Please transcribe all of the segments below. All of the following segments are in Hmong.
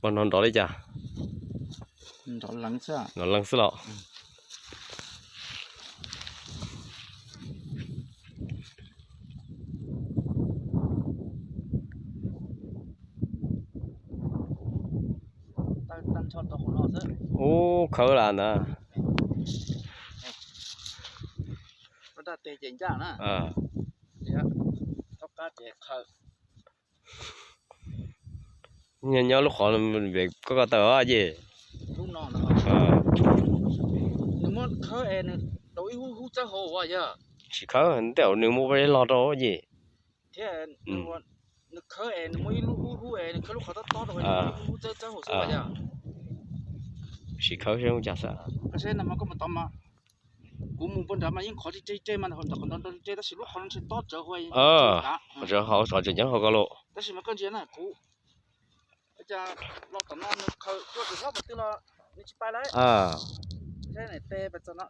Pog no nrov li cas? Nrov lees xwb los? Ub, khawb las ntag. Nyob lub qhov koj ko taw ces. Tsis khawb, tej zaum nws muaj log rau ces. Tsis khawb seb ua cas xwb. Kuv mus puag nrad mas yeej qhov tsis tseg tseg mas, qhov nrad nrov tseg tab sis lub qhov no ntshe tob tsawv hauv, qhov tseem nyob hauv ko los. Tab sis mas koj ntsia na kuv, cas los tom no nws khaws cua tsis hlob qhov twg los nws tsis pais lawm. Saib nws teb pais txog no.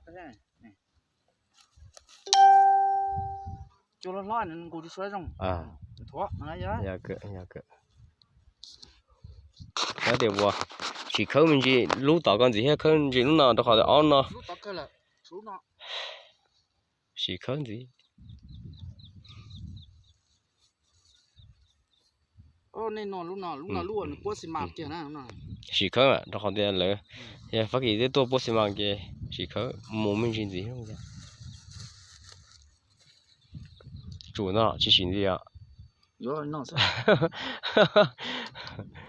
Cua hlob hlob nws nqus tsis suav zoo. Thuav no yog. Yog tias ua, tsis khawb me ntsis lub tom ko ntxiv thiab khawb ntsis lub no rau qhov ob no. Tsis khawb ntxiv. Nej no lub no, lub no lub uas nws puab xi mas kiag na. Tsis khawb rau qhov tias lawv, yog Fab Kis twb tuaj puab xi mas ces tsis khawb mus me ntsis ntxiv. Tsum no tsis sim ntxiv os. Yuav noj xwb.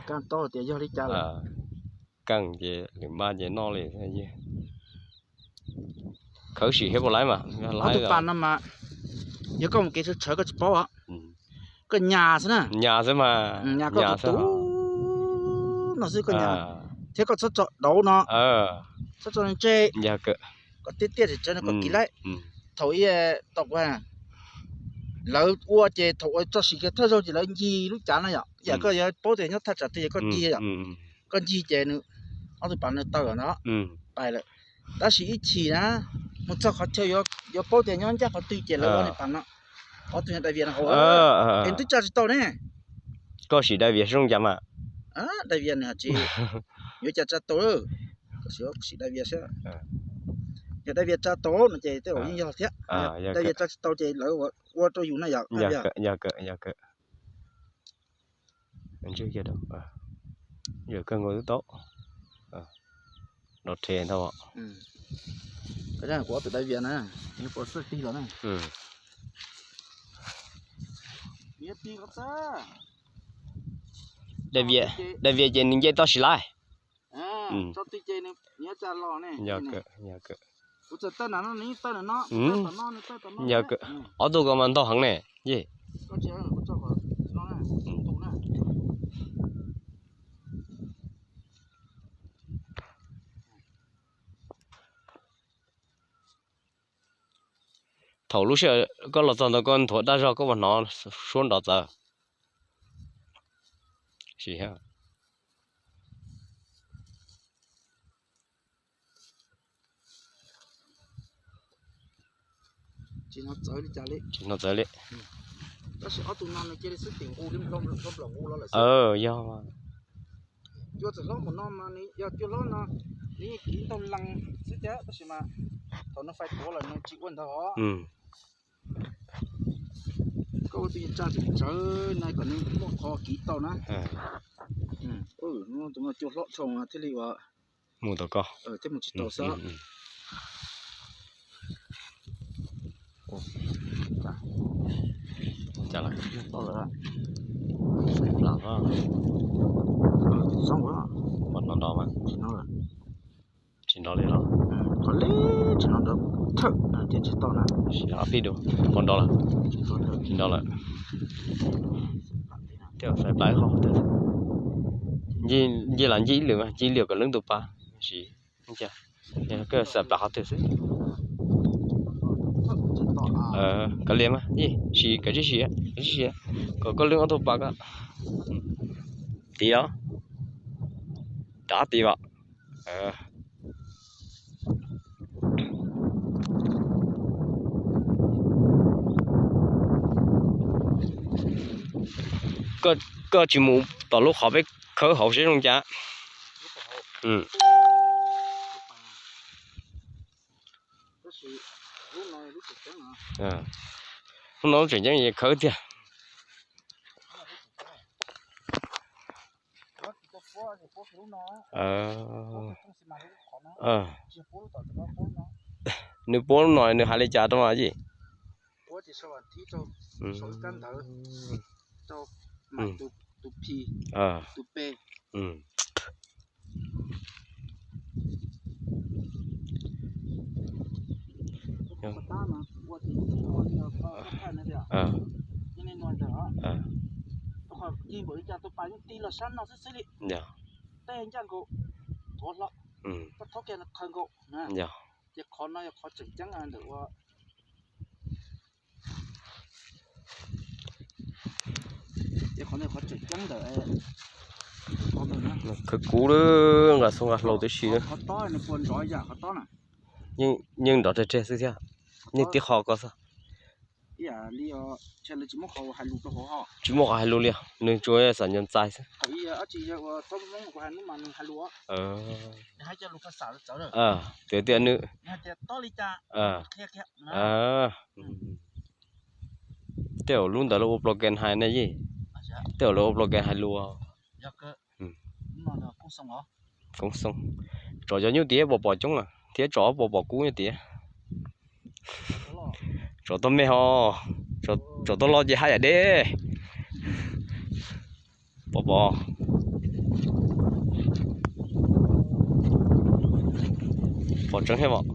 Kaj tau tias yog li cas lawm. Kaj ces lwm npaj ces noj li. Khawv sim thiab puas laib mas. Ob tug pas no mas yog koj mus kev tshawv tshawv koj tsis paub os. Koj nyas xwb na. Nyas xwb mas. Nyas koj tus tus no xwb koj nyas. Thiab koj txhob tso dauv no, txhob tso ntsej. Koj tiaj tiaj tsis tsawv no koj kiv laib. Thaum ib tau kuv, lawv ua ces thaum ua txoj sim kiag thawj zaug ces lawv ncig lub cav no yom, yam koj yuav paub tias nyob thaj tsam twg yog koj ncig yom. Koj ncig ces nws ob tug pas no tawg no, pais lawm. Tab sis ib chim na, mus txog qhov chaw yuav paub tias nyob ncaj qhov twg ces lawv ua li pas no. Ob tug yog dai vias no hauv, es twb tsa tsis tau ne. Koj sim dai vias zoo cas mas? Dai vias nws tsis, yuav cas tsa tau, koj sim dai vias xwb. Yog dai vias tsa tau no ces tej zaum yeej yog thiab. Dai vias tsa tsis tau ces lawv ua rau yus na yom. Yog kawg nkaus twb tau. Nrov rhe ntag. Kuv ob tug dai vias na, puas txawj tig los na. Dai vias ces nws nce toj siv laij. Yog, ob tug ko mas ntog heev ne. Thaum lub sij hawm koj los txog ntawd koj nthuav daj zog koj puas hnov suab nrov txawv? Tsis hnov txawv li. Tab sis ob tug no nws cia li xwb tim nqus li nplooj nplooj nplooj nqus los lawm xwb. Yog cua txawm hlob npaum no mas nws yog cua hlob no, nws yeej kiv ntau lees xwb thiab tab sis mas thaum nws fais tuav lawm nws tsis ua ntawd os. Koj ua tus yeej tsa tsis tsawv na kom nws muaj qhov kiv tau na. Tus no cua hlob tshoo thiaj li ua mus tau koj thiab mus tsis tau xwb. Pom nrov nrov mas. Tsis nrov li los? Qhov li tsis nrov nrov thawm tias tsis tau na. Pom nrov lawm. Tsis nrov lawm. Tej xaiv plas qhov twg. Nce los nce ib lwm mas nce ib lwm kom lub ntu pa. Koj xaiv plas qhov twg xwb. Kav liam mas, sim kav tsij sim, kav tsij sim, kom koj lwb ob tug pas ko. Tiv os, rov tiv os. Koj tsis mus tom lub qhov peb khawb hauv seb zoo cas. Lub no lub tseem ceeb khawb tiag. Nws puab lub no nws hais li cas rau mas yim? Yog. Khawv kuv lawm, nqa xub nqa hlau tib si. Yeej nrov reg reg xwb thiab. Nej tib qho ko xwb. Tsis muaj qhov hais lus li, nws tsuas xav nco ntxais xwb. Tias tias nws, tej zaum lub ntawd lawv ua plos kes hais ne yij, tej zaum lawv ua plos kes hais lus. Koob xoo, tsov cov nyuj tiav puas pom coob thiab, tsov puas pom kub nyuj tiav. Tsov tuaj me ho, tsov tuaj loj ces haj yam deb. Pom pom, pom tseeb thiab mas.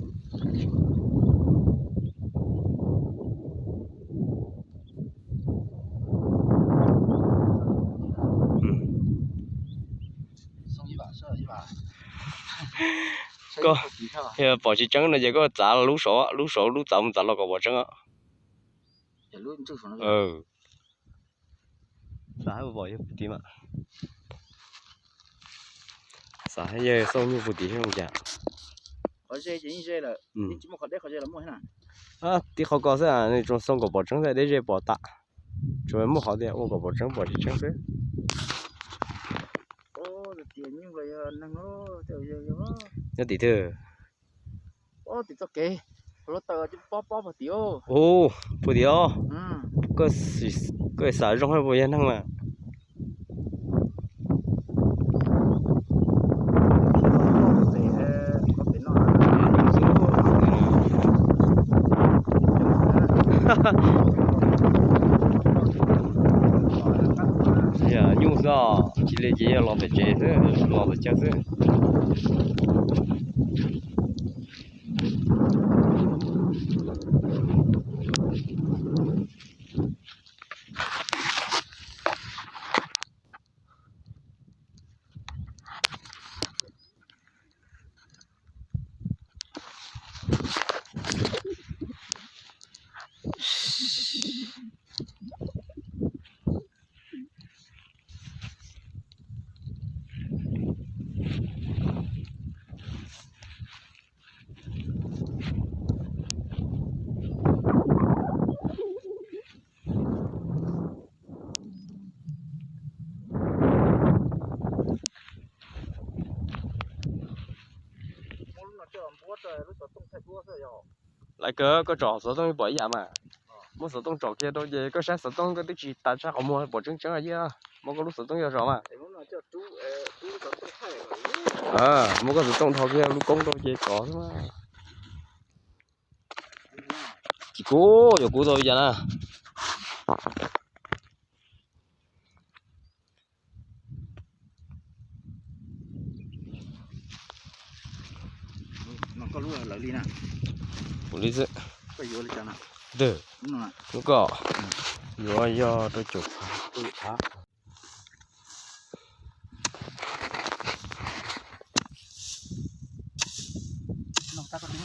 Koj pom tsis tseeb no ces koj txav lub saud, lub saud lub txav mus txav los kom pom tseeb. Xav yog pom yog puv tid mas, xav yog xauj nyuj puv tid zoo cas. Tib qhov ko xwb, nws tsuas xauj kom pom tseeb xwb, deb ze pom tas. Tsuas muaj qhov tias ua kom pom tseeb pom tsis tseeb xwb. Nyob tim twg? Ub, puv tid os. Koj xav zoo hais puas yog neeg mas. Yog nyuj xwb os, tsis li ces yog los pem tsev xwb, los pem chaw xwb. Lawv kawg koj tsom xov tooj pom ib yam mas. Muab xov tooj tsom kiag rau ces koj saib xov tooj koj twb tsis tas tshaj qhov muag pom tseeb tseeb yog. Muab koj lub xov tooj yog zos mas. Muab koj xov tooj dhau kiag lub koob rau ces tsom xwb mas. Tsis kub, yuav kub tau li cas na. Ua li xwb. Twg? Lub ko yuav yog rau caum phav.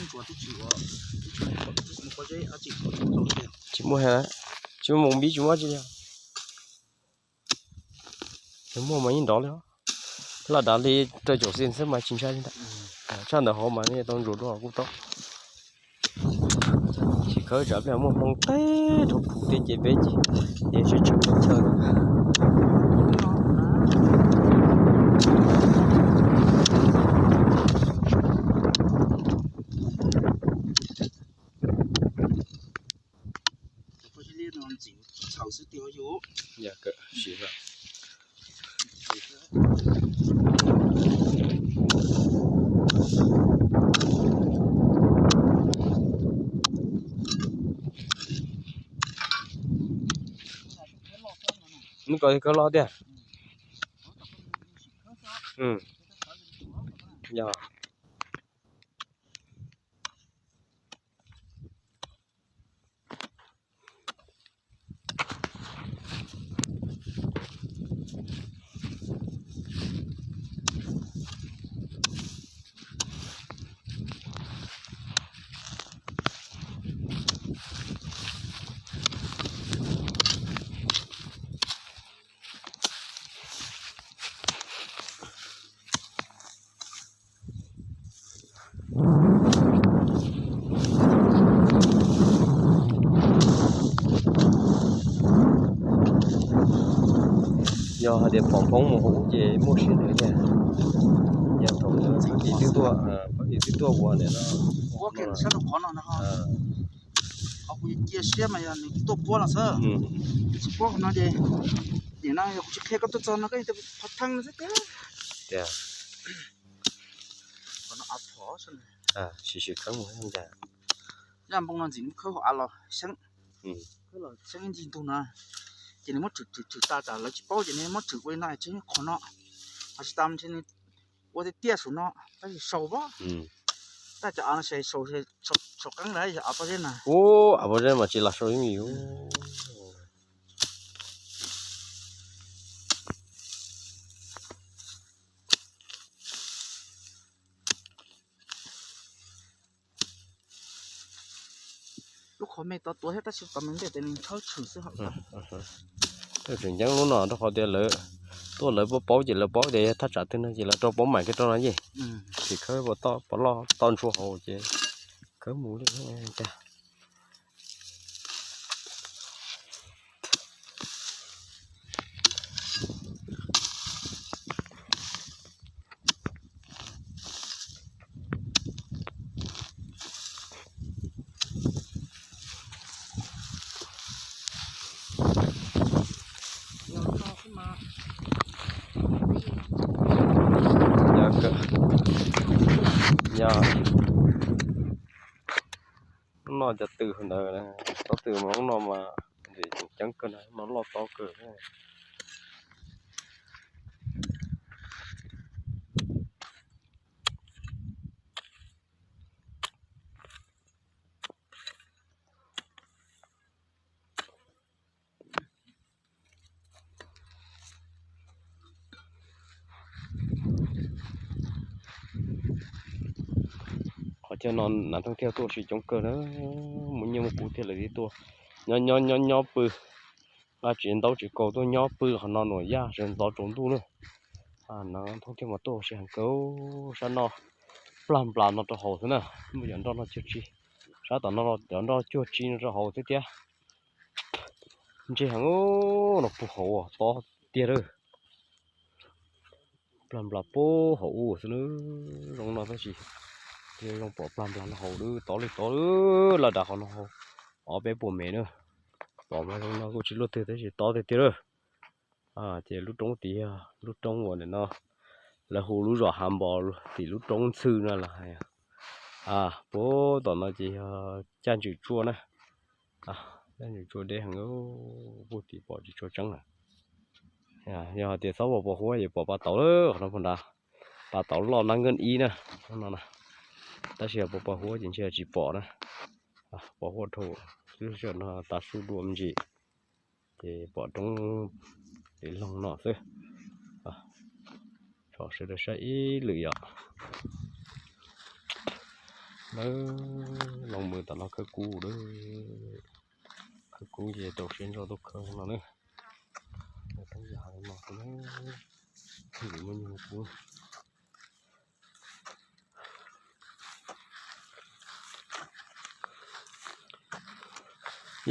Tsis muaj hais, tsis muaj mus npib tsis muaj tsi li. Muaj mas yeej nrov li. Laj dav li rau caum xi xwb mas tsis ntshai li ntag. Tshaj ntawm hauv mas nej tau ntsuas dua kuj tau. Tsis khawb tsam pliag muaj hmoo teb rau phuv tej ces peb ces yeej tsis tshwm tau chaw. Nws ko khawb loj tiag. Yog. Yog hais tias pom npoo mus hauv ces muaj siab lawm tiag. Yog thaum Fab Kis twb tuaj, Fab Kis twb tuaj ua ntawm no, qhov kuv cia siab mas yog nws tuaj puab no xwb. Tsis puab qhov no ces, nim no yog kuv tsis qhia koj tuaj txog no koj yeej tau qhov theej no xwb tiag. Tiag. Qhov no av phom xwb. Sim sim khawb mus ncaj. Yaj npoo no ntxim khawb hauv av los xyeeb, xyeeb ib ncig ntug no, ces nws muab tshwm tshwm tshwm tas tsam lawv tsis paub ces nws muab tshwm ua li no tsis qhov no, ho tsis tas ntshe nws ua tiag tiag saum no tab sis sau pab. Tab cov av no sau, sau qeeb ntawd yog av pob zeb na. Ub, av pob zeb mas tsis lam sau ib yam. Lub qhov me tod tuav thiab tab sis qhov me ntej ces nws tshawb tshwm xwb hos. Tseem ceeb lub no rau qhov tias lawv tuaj lawv paub paub ces lawv paub tias thaj tsam twg no ces lawv rau paub mam kiag rau no yeej. Ces khawb pov loj toj ntshua hauv ces khawb mus li cas. Yog, yog. Lub no cov tw ntawd, tsob tw mas lub no mas ntxim ceeb kawg na, lub no loj tob kawg. Qhov chaw no nas thooj thiaj tuaj tsis coob kawg na, muaj nyiaj muaj kub thiaj lawv thiaj tuaj. Nyob nyob nyob nyob pw, nqa tsev ntaub tsev kaus tuaj nyob pw qhov no nuam yaj sawv ntxov tsaus ntuj na. Nas thooj thiaj mas tuaj ua si heev kawg. Sab no plag nplas no rau hauv xwb na, muaj cov nroj no cuag tsi, sab tom no cov nroj cuag tsi no rau hauv xwb thiab. Ntse heev, no puag hauv tob tiag lawm. Plag nplas puag hauv ub xwb na, zoo no tab sis thiaj zoo pom plag nplas no hauv lawm, tob li tob lawm, laj dav qhov no hauv ob peb puas mev na. Pom mas zoo no kuj tsis luaj twg tab sis tob tiag tiag lawm. Ces lub roob tid yog lub roob uas nim no lawv hu lub zos Hav Npos tim lub roob Ntxhw no los hais. Puag tom no ces yog caj ntswm tsua na. Caj ntswm tsua deb heev, puag tim pom tsis tshua tseeb lawm. Yog hais tias txhob pos pos huab ces pom pas tauv lawm qhov no puag nrad. Pas tauv loj nab nkeej ib na, no na. Tab sis yog pos pos huab ces ntshe tsis pom na. Pos huab dhau, lub sij hawm no tav su dua me ntsis ces pom roob li loog no xwb. Tso sawv daws saib ib lwm yom. Lawv los mus tom no khawb kub lawm. Khawb kub ces rau siab ntso tuaj khawb no na. Toob yam no, muaj nyuj kub.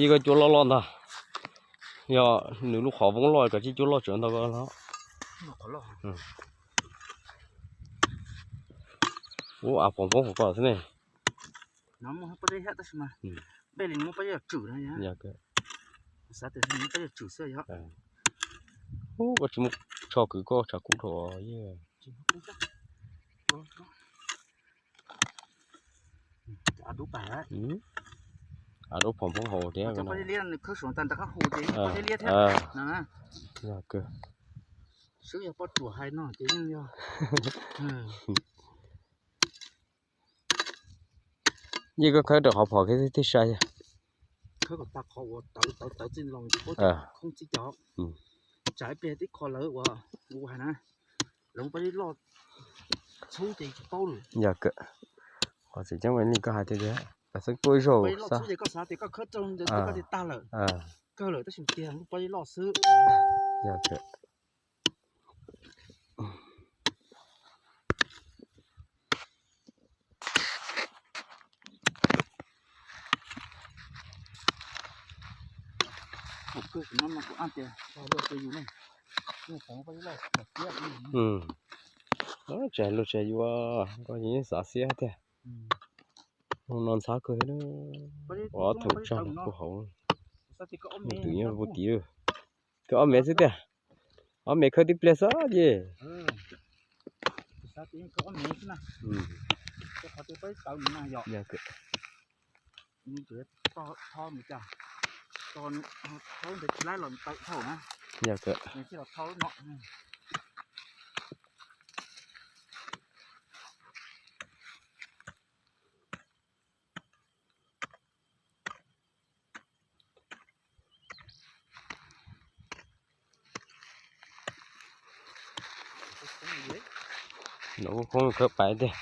Ib koj cua loj loj ntag. Yog nws lub qhov voob loj koj tsib cua loj tseem ntau ko los. Ub, av pom poob qhov ko xwb ne. Ub, koj tsis muaj tsho kwv koj tshav kub dhau yeej. Av dub phom poob hauv thiab. Yog kawg. Yeej koj khawb rau qhov phom thiab thiaj sai yog. Yog kawg. Qhov tseem ceeb li koj hais tias, xeeb tuaj ib zaug xab. Yog kawg. Tsis hais luag tsis hais yuav, koj yeej xav xiab tiag. Hnub no ntxhab kawg thiab, ua ob thoom tsag puag hauv. Twm nyob puag tid. Kawg ob mev xwb tiag. Ob mev khawb tib pliag xwb ces. Yog kawg. Nov khoob khawb pais tiag.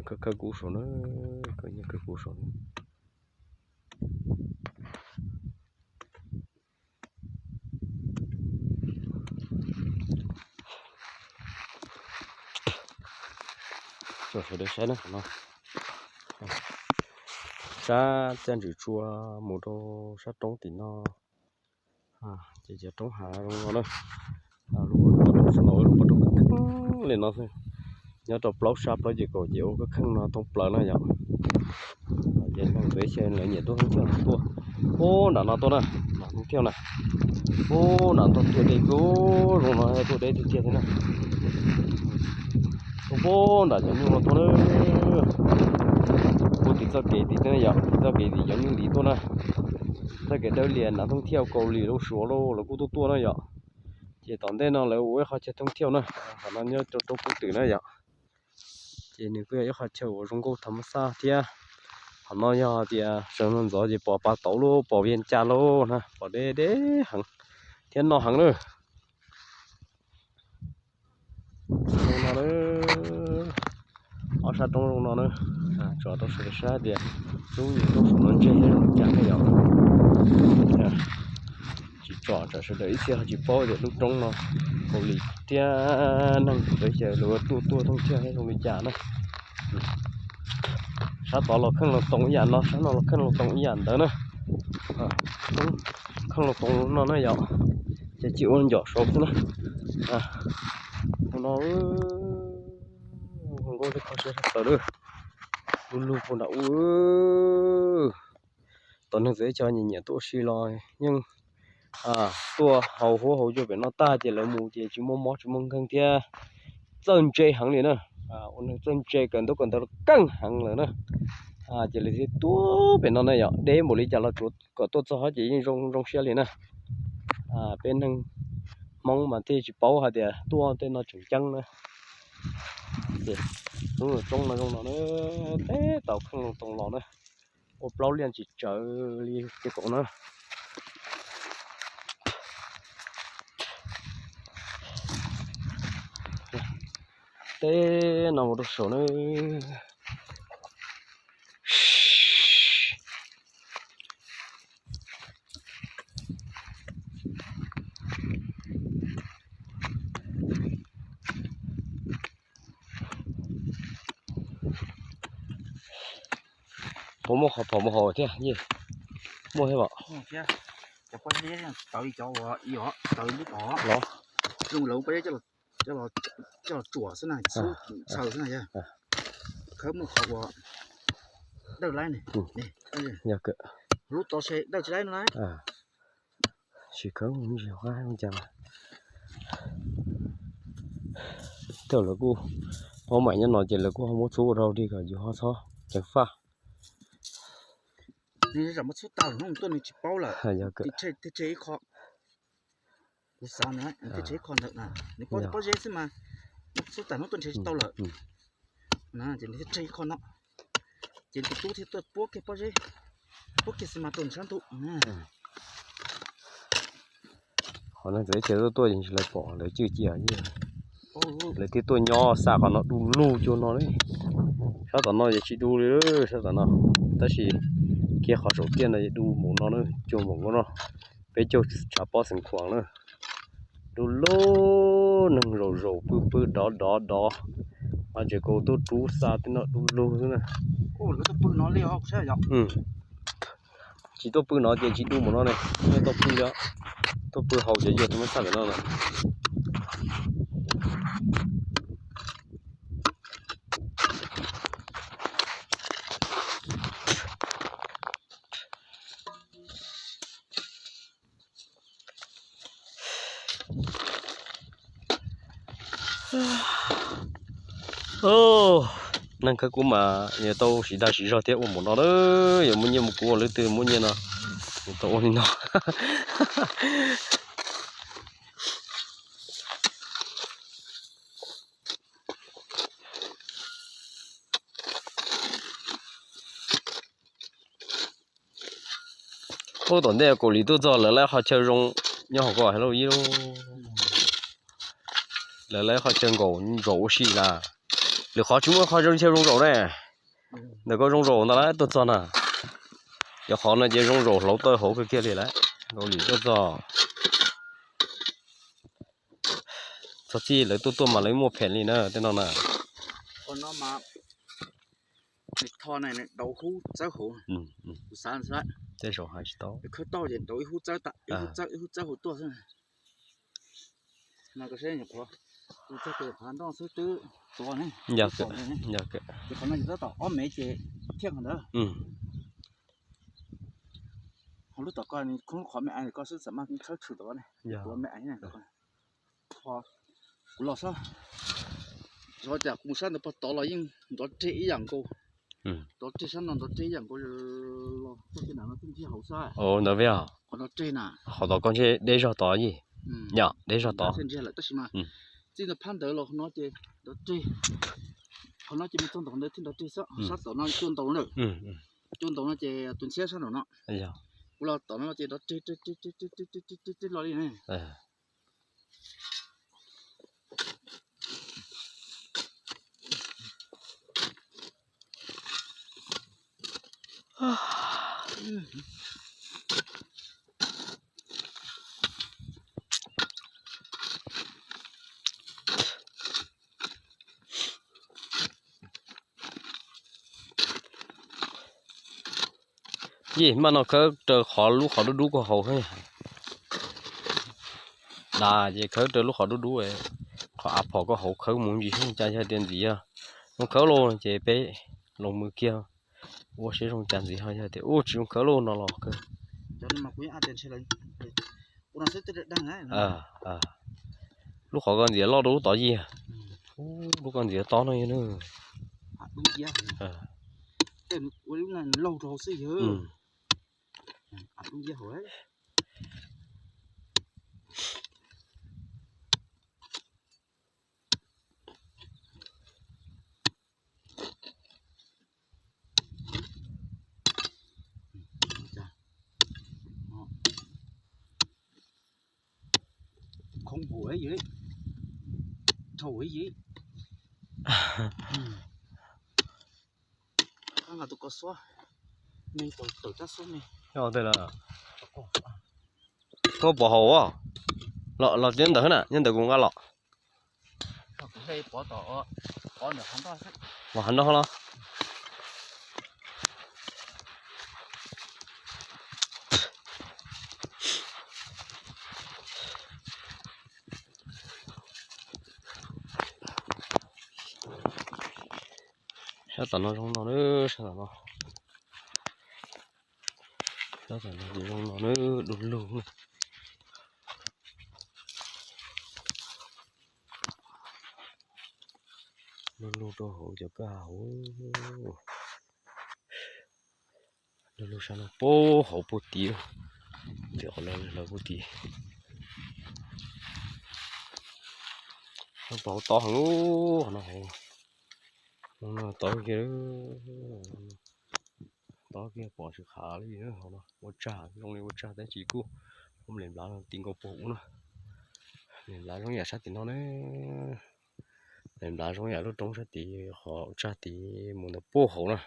Khawb kub saum na, koj yeej khawb kub saum na. Tso sawv daws saib na, qhov no sab txaj ntswm tsua mus rau sab roob tim no. Ces cov roob hav zoo no na, lub pob roob li no xwb. Nyob rau plaub sab plaub ces kaum ces ua kheej no thoob plaws na yom. Ces neeg peb xyaw lawv nyiam tuaj thoob thiauj tuaj. Ub, nram no tuaj na, nram thoob thiauj na. Ub, nram no tuaj deb kawg, zoo no tuaj deb tiag tiag thiab na. Ub, nram cov nyuj no tuaj na. Ub, tim txoj kev tim yom, tim txoj kev tim cov nyuj ntiv tuaj na. Txoj kev dawb lias nram thoob thiauj Kaus Lim lub Suav lauj, lawv kuj tuaj tuaj na yom. Ces tom ntej no lawv ua ib qho chaw thoob thiauj na, qhov no nyob rau roob Kub Twm na yom. Ces nws kuj yog ib qho chaw uas zoo nkauj tham ma xaj thiab. Qhov no yog tias sawv ntxov ntxov ces pom pas tauv lauj, pom Vias Cas lauj na, pom deb deb heev thiab no heev na. Zoo no, ob sab roob zoo no na, tsom rau sawv daws saib tias lub nyuam roob saum no ntseg zoo li cas na yom. Tsis tsom tsam sawv daws ib txhia ho tsis paub tias lub roob no Kaus Lim thiab neeg peb xyaw lawv tuaj tuaj thoob thiauj zoo li cas na. Sab tod los kheej los toom ib yam no, sab no los kheej los toom ib yam ntawd na. Kheej los toom no na yom, ces tsis ua ncom saud xwb na. No, zoo nkauj li kho siab sab plaws lawm, lub lug puag nram ub. Tom neeg txawm ib co nyiam nyiam tuaj ua si los yeej tuaj haus huab haus cua pem no tag ces lawv mus ces tsis muaj mob tsis muaj nkeeg thiab. Txawj ntse heev li na, ua neeg txawj ntse kawm ntaub kawm ntawv los keej heev lawm na. Ces lawv thiaj tuaj pem no na yom, deb npaum li cas los tsuav kom tuaj txog ces yeej zoo zoo siab li na. Peb neeg Hmoob mas thiaj tsis paub hais tias tuaj tej no tseem ceeb na. Ces lub roob no zoo no na, teb tau kheej loo toos los na, ua plaub liaj tsis tsawv li ces kaum na. Teb no mus rau saum na. Puas muaj qhov phom mus haus thiab? Muaj thiab os. Cov pob zeb tawv li cov uas tawv lub tod los, zoo lawv pob zeb coj los tsuam xwb na, xub txhaws xwb na yog. Khawb muaj qhov uas dawj laib ne. Yog lub tod se dawj tsis laib no na. Tsis khawb mus ntsis qab mus cas mas. Thaum lawv kuj ob maim nyob no ces lawv kuj ho muab txhub ua rau li kom yus ho txhob ceev faj. Nws zam muab txhub tag hnub tuaj nws tsis paub lawm. Yog kawg. Thiaj tseg ib qho. Kuv xav na, thiaj tseg ib qho ntawm na, nws paub tias pob zeb xwb mas, txhub tag hnub tuaj nrhiav tsis tau lawm. Na ces nws thiaj tseg ib qho no, ces tus tub thiaj tuaj puab kiag pob zeb, puab kiag xi mas rau nws sab ntuj. Qhov no txawm ib txhia tuaj tuaj ces lawv pom lawv cwj cia, lawv thiaj tuaj nyob xa qhov no du lug cuag no li. Sab tom no ces tsis du li, sab tom no, tab sis kiag qhov saum tiaj no ces du npaum no na, cuag npaum no, peb caug tshav pob xeev khuam na. Du lug, neeg zaum zaum pw pw dov dov dov, ho tseem kaus tuaj rub xa tej no du lug xwb na. Tsis tuaj pw no ces tsis du npaum no ne, tuaj pw, tuaj pw haus cov yawg tus muab txhaj pem no na. Neeg khawb kub mas yuav tau siv dag siv zog thiab ua npaum no na, yuav muab nyiaj mus kuv ua lwm tus muab nyiaj no, yuav tau ua li no. Ub, tom ntej Kaus Lim tuaj txog lawv lawv qhov chaw zoo nyob hauv ko lauj ib lub. Lawv lawv qhov chaw nkaum zaum ua si na. Lwm qhov tsis muaj qhov chaw zoo zaum ne. Ntawm ko zoo zaum ntawd lawv tuaj txog na. Cov qhov no ces zoo zaum hlauv taw hauv kawg kiag li lawm. Kaus Lim tuaj txog. Txog txij lawv tuaj tuaj mas lawv muaj phem li na tej no na. Tho ne, nws dauv hub txawb hauv. Kuv xav xwb, tej zaum hais tsis tau. Khawb tau ces dauv ib hub txawb, ib hub txawb hauv tuaj xwb. No koj saib nyuam qhuav, tus txog tus qhov nroj xwb twb tuav ne. Yog kawg, yog kawg. Ces qhov no ces tab tom ob mev ces thiaj qhov ntawd. Ho lub tom ko nws khoob lub qhov me ais koj xwb xam maj khawb tshwm tom ne. Tuav me ais ne. Kuv los sab, xyov cas kuv mus sab ntawd pog tod los yeej nrov reg ib yam nkaus. Nrov reg sab no nrov reg ib yam nkaus los txoj kev nram no twb ntsiag hauv xwb. Ntawd, qhov nrov reg na. Qhov tom koj ntshe deb zog tod yij. Yog deb zog tod. Ntsiag lawm tab sis mas txij ntawd phab ntawd los qhov no ces nrov reg. Qhov no ces mus txog ntawm qhov ntawd thiaj nrov reg xwb, sab tom no cua ntaus lawm. Cua ntaus no ces tus ntxhiab sab nraum no. Kuv los tom no ces nrov reg reg reg reg reg los li ne. Yij, maj no khawb raws qhov lub qhov dub dub koj hauv. Dag ces khawb raws lub qhov dub dub, qhov av phom koj hauv khawb mus ntsis xyov cas yog tias ntxiv yog zoo khawb lauj ces peb los mus kiag ua seb zoo cas ntxiv ho yog tias ub tsis zoo khawb lauj no los kawg. Lub qhov koj ntxiv loj dua lub tod yij. Lub koj ntxiv tob no yog na. Ua yim, dhau ua yim. Tus ko xuab, me tawm tab xuab me. Tuaj pov haum, los nyob ntawd na, nyob ntawd kuv nqa los. Los hav no los. Sab tom no zoo no na, sab tom no. Sab tom no ces zoo no na, du lug na. Du lug rau hauv cov kwj ha hauv. Du lug sab no puag hauv puag tid, ces qhov no lawv puag tid. Tau tob heev, qhov no hauv, no tob kiag, tob kiag pom tsis khav li hauv no. Ua tsag zoo li ua tsag tab sis kuj, kuj nplej nplav no ti nkaus puag ub na. Nplej nplav zoo yam sab tim no na. Nplej nplav zoo yam lub roob sab tid, qhov tsag tid mus ntawm puag hauv na.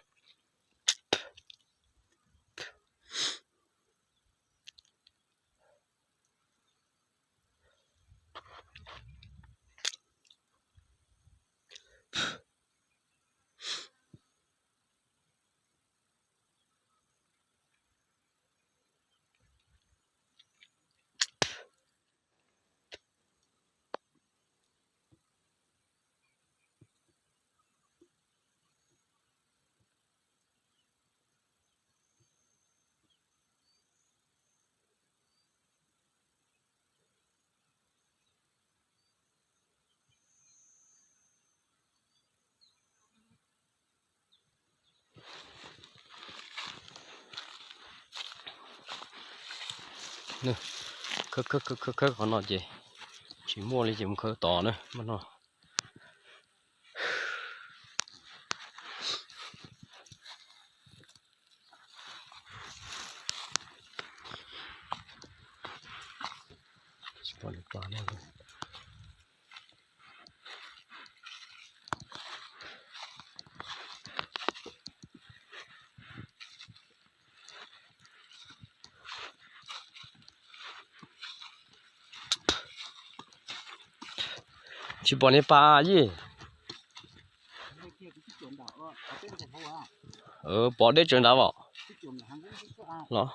Khawb khawb khawb khawb qhov no ces tsis muaj li ces mus khawb tod na, muaj no. Tsis pom niag pas yij. Pom deb tsawv nrad os. Los.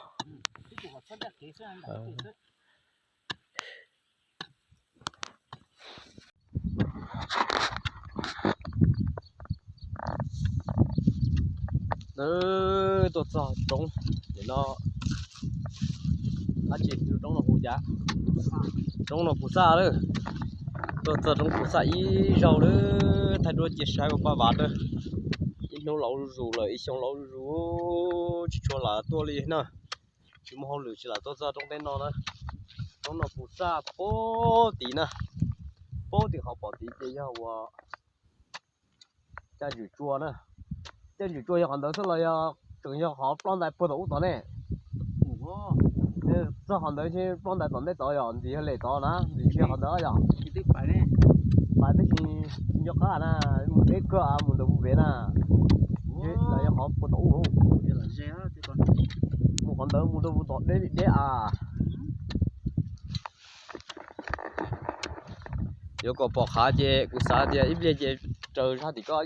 Tuaj txog roob, nim no dab tsi roob no hu cas? Roob no Pus Xaj lawm. Tuaj txog roob Pus Xaj ib zaug lawm, thaij duab cia saib ua paj vav na. Ib hnub laus zuj zus lawm, ib xyoo laus zuj zus, tsis tshua lam tuaj li na. Tsis muaj hauj lwm tsis lam tuaj txog roob teb no na. Roob no Pus Xaj puag tid na. Puag tim qhov pom tid ces yog ua Caj Ntswm Tsua na. Caj Ntswm Tsua yog qhov ntawd xwb los yog tseem yog qhov ploj ntais puag tom ub tod ne? Txog qhov ntawd tsis ploj ntais tom ntej tod yog ntxim yog lem tod na, ntxim tsis yog qhov ntawd yog. Pais tab sis nco qab na, mus deb kawg mus ntawd mus pem na. Los yog qhov puag tom ub. Mus qhov ntawd mus rau puag tom deb deb a. Yuav kom pom qhav ces kuv xav tias ib pliag ces raws zaj tim ko,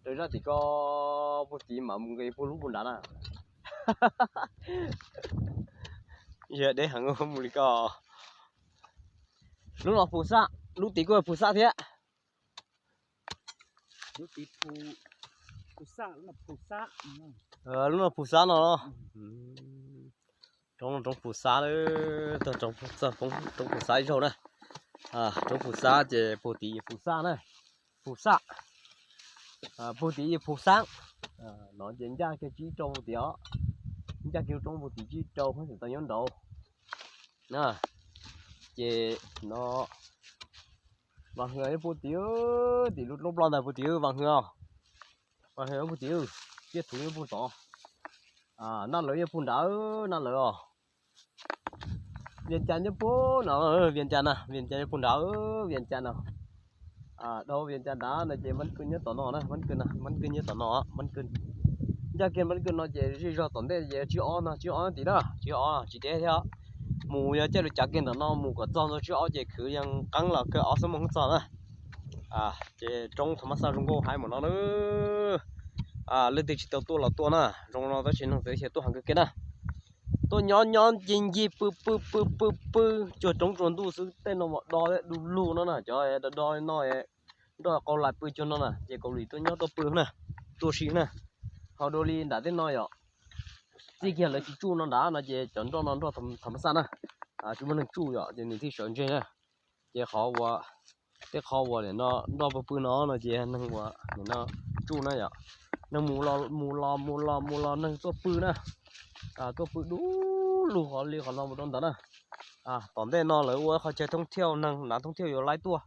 raws zaj tim ko puag tid mam mus nqis puag lub puag nrad na. Yog deb heev mus li ko. Lub no Pus Xaj, lub tid kuj Pus Xaj thiab. Lub no Pus Xaj no. Roob no roob Pus Xaj, txog roob Pus Xaj ib zaug na. Roob Pus Xaj ces puag tid yog Pus Xaj na. Pus Xaj, puag tid yog Pus Xaj. No ces ncaj kiag tsib roob puag tid os. Ncaj kiag lub roob puag tid tsib roob, Hmoob Xeem Tau nyob nraud. Ces no Vas Hwm nyob puag tid, tim lub roob ploj ntais puag tid Vas Hwm os. Vas Hwm nyob puag tid, Tiaj Thuv nyob puag tod. Naj Lawv nyob puag nrad, Naj Lawv os. Vias Cas nyob puag no, Vias Cas na, Vias Cas nyob puag nrad, Vias Cas no. Dhau Vias Cas nrad no ces Mab Kwj nyob tom no na, Mab Kwj, Mab Kwj nyob tom no, Mab Kwj. Ncaj kiag Mab Kwj no ces zej zog tom ntej ces tsib ob no, tsib ob tim na, tsib ob tsis deb thiab. Mus yog caij lus cav kiag ntawm no mus kom txog ntua tsib ob ces kwv yees qeeb los kawg ob xuab moos txog na. Ces roob thav mab xaj zoo nkauj heev mas no na. Leej twg tsis tau tuaj los tuaj na, zoo no tab sis neeg txawv xyaw tuaj heev kawg kiag na. Tuaj nyob nyob ncig ncig pw pw pw pw pw, cuag roob tsuas ntuj xwb, tej no mas do thiab du lug no na, cov do do no, nroj qau lais pw cuag no na ces Kaus Lim tuaj nyob tuaj pw na, tuaj si na. Ho dua li nram tej no yom, txij kiag lawv tsis tsuj no nrad no ces cov nroj no nroj thav mab xaj na, tsis muaj neeg tsuj yom ces nws thiaj sawv ntseg na. Ces qhov uas, tej qhov uas nim no nroj pw pw no no ces neeg uas nim no tsuj na yom, neeg mus los mus los mus los mus los neeg tuaj pw na, tuaj pw du lug qhov li qhov no mus rau ntawd na. Tom ntej no lawv ua qhov chaw thoob thiauj, neeg nav thoob thiauj yuav laib tuaj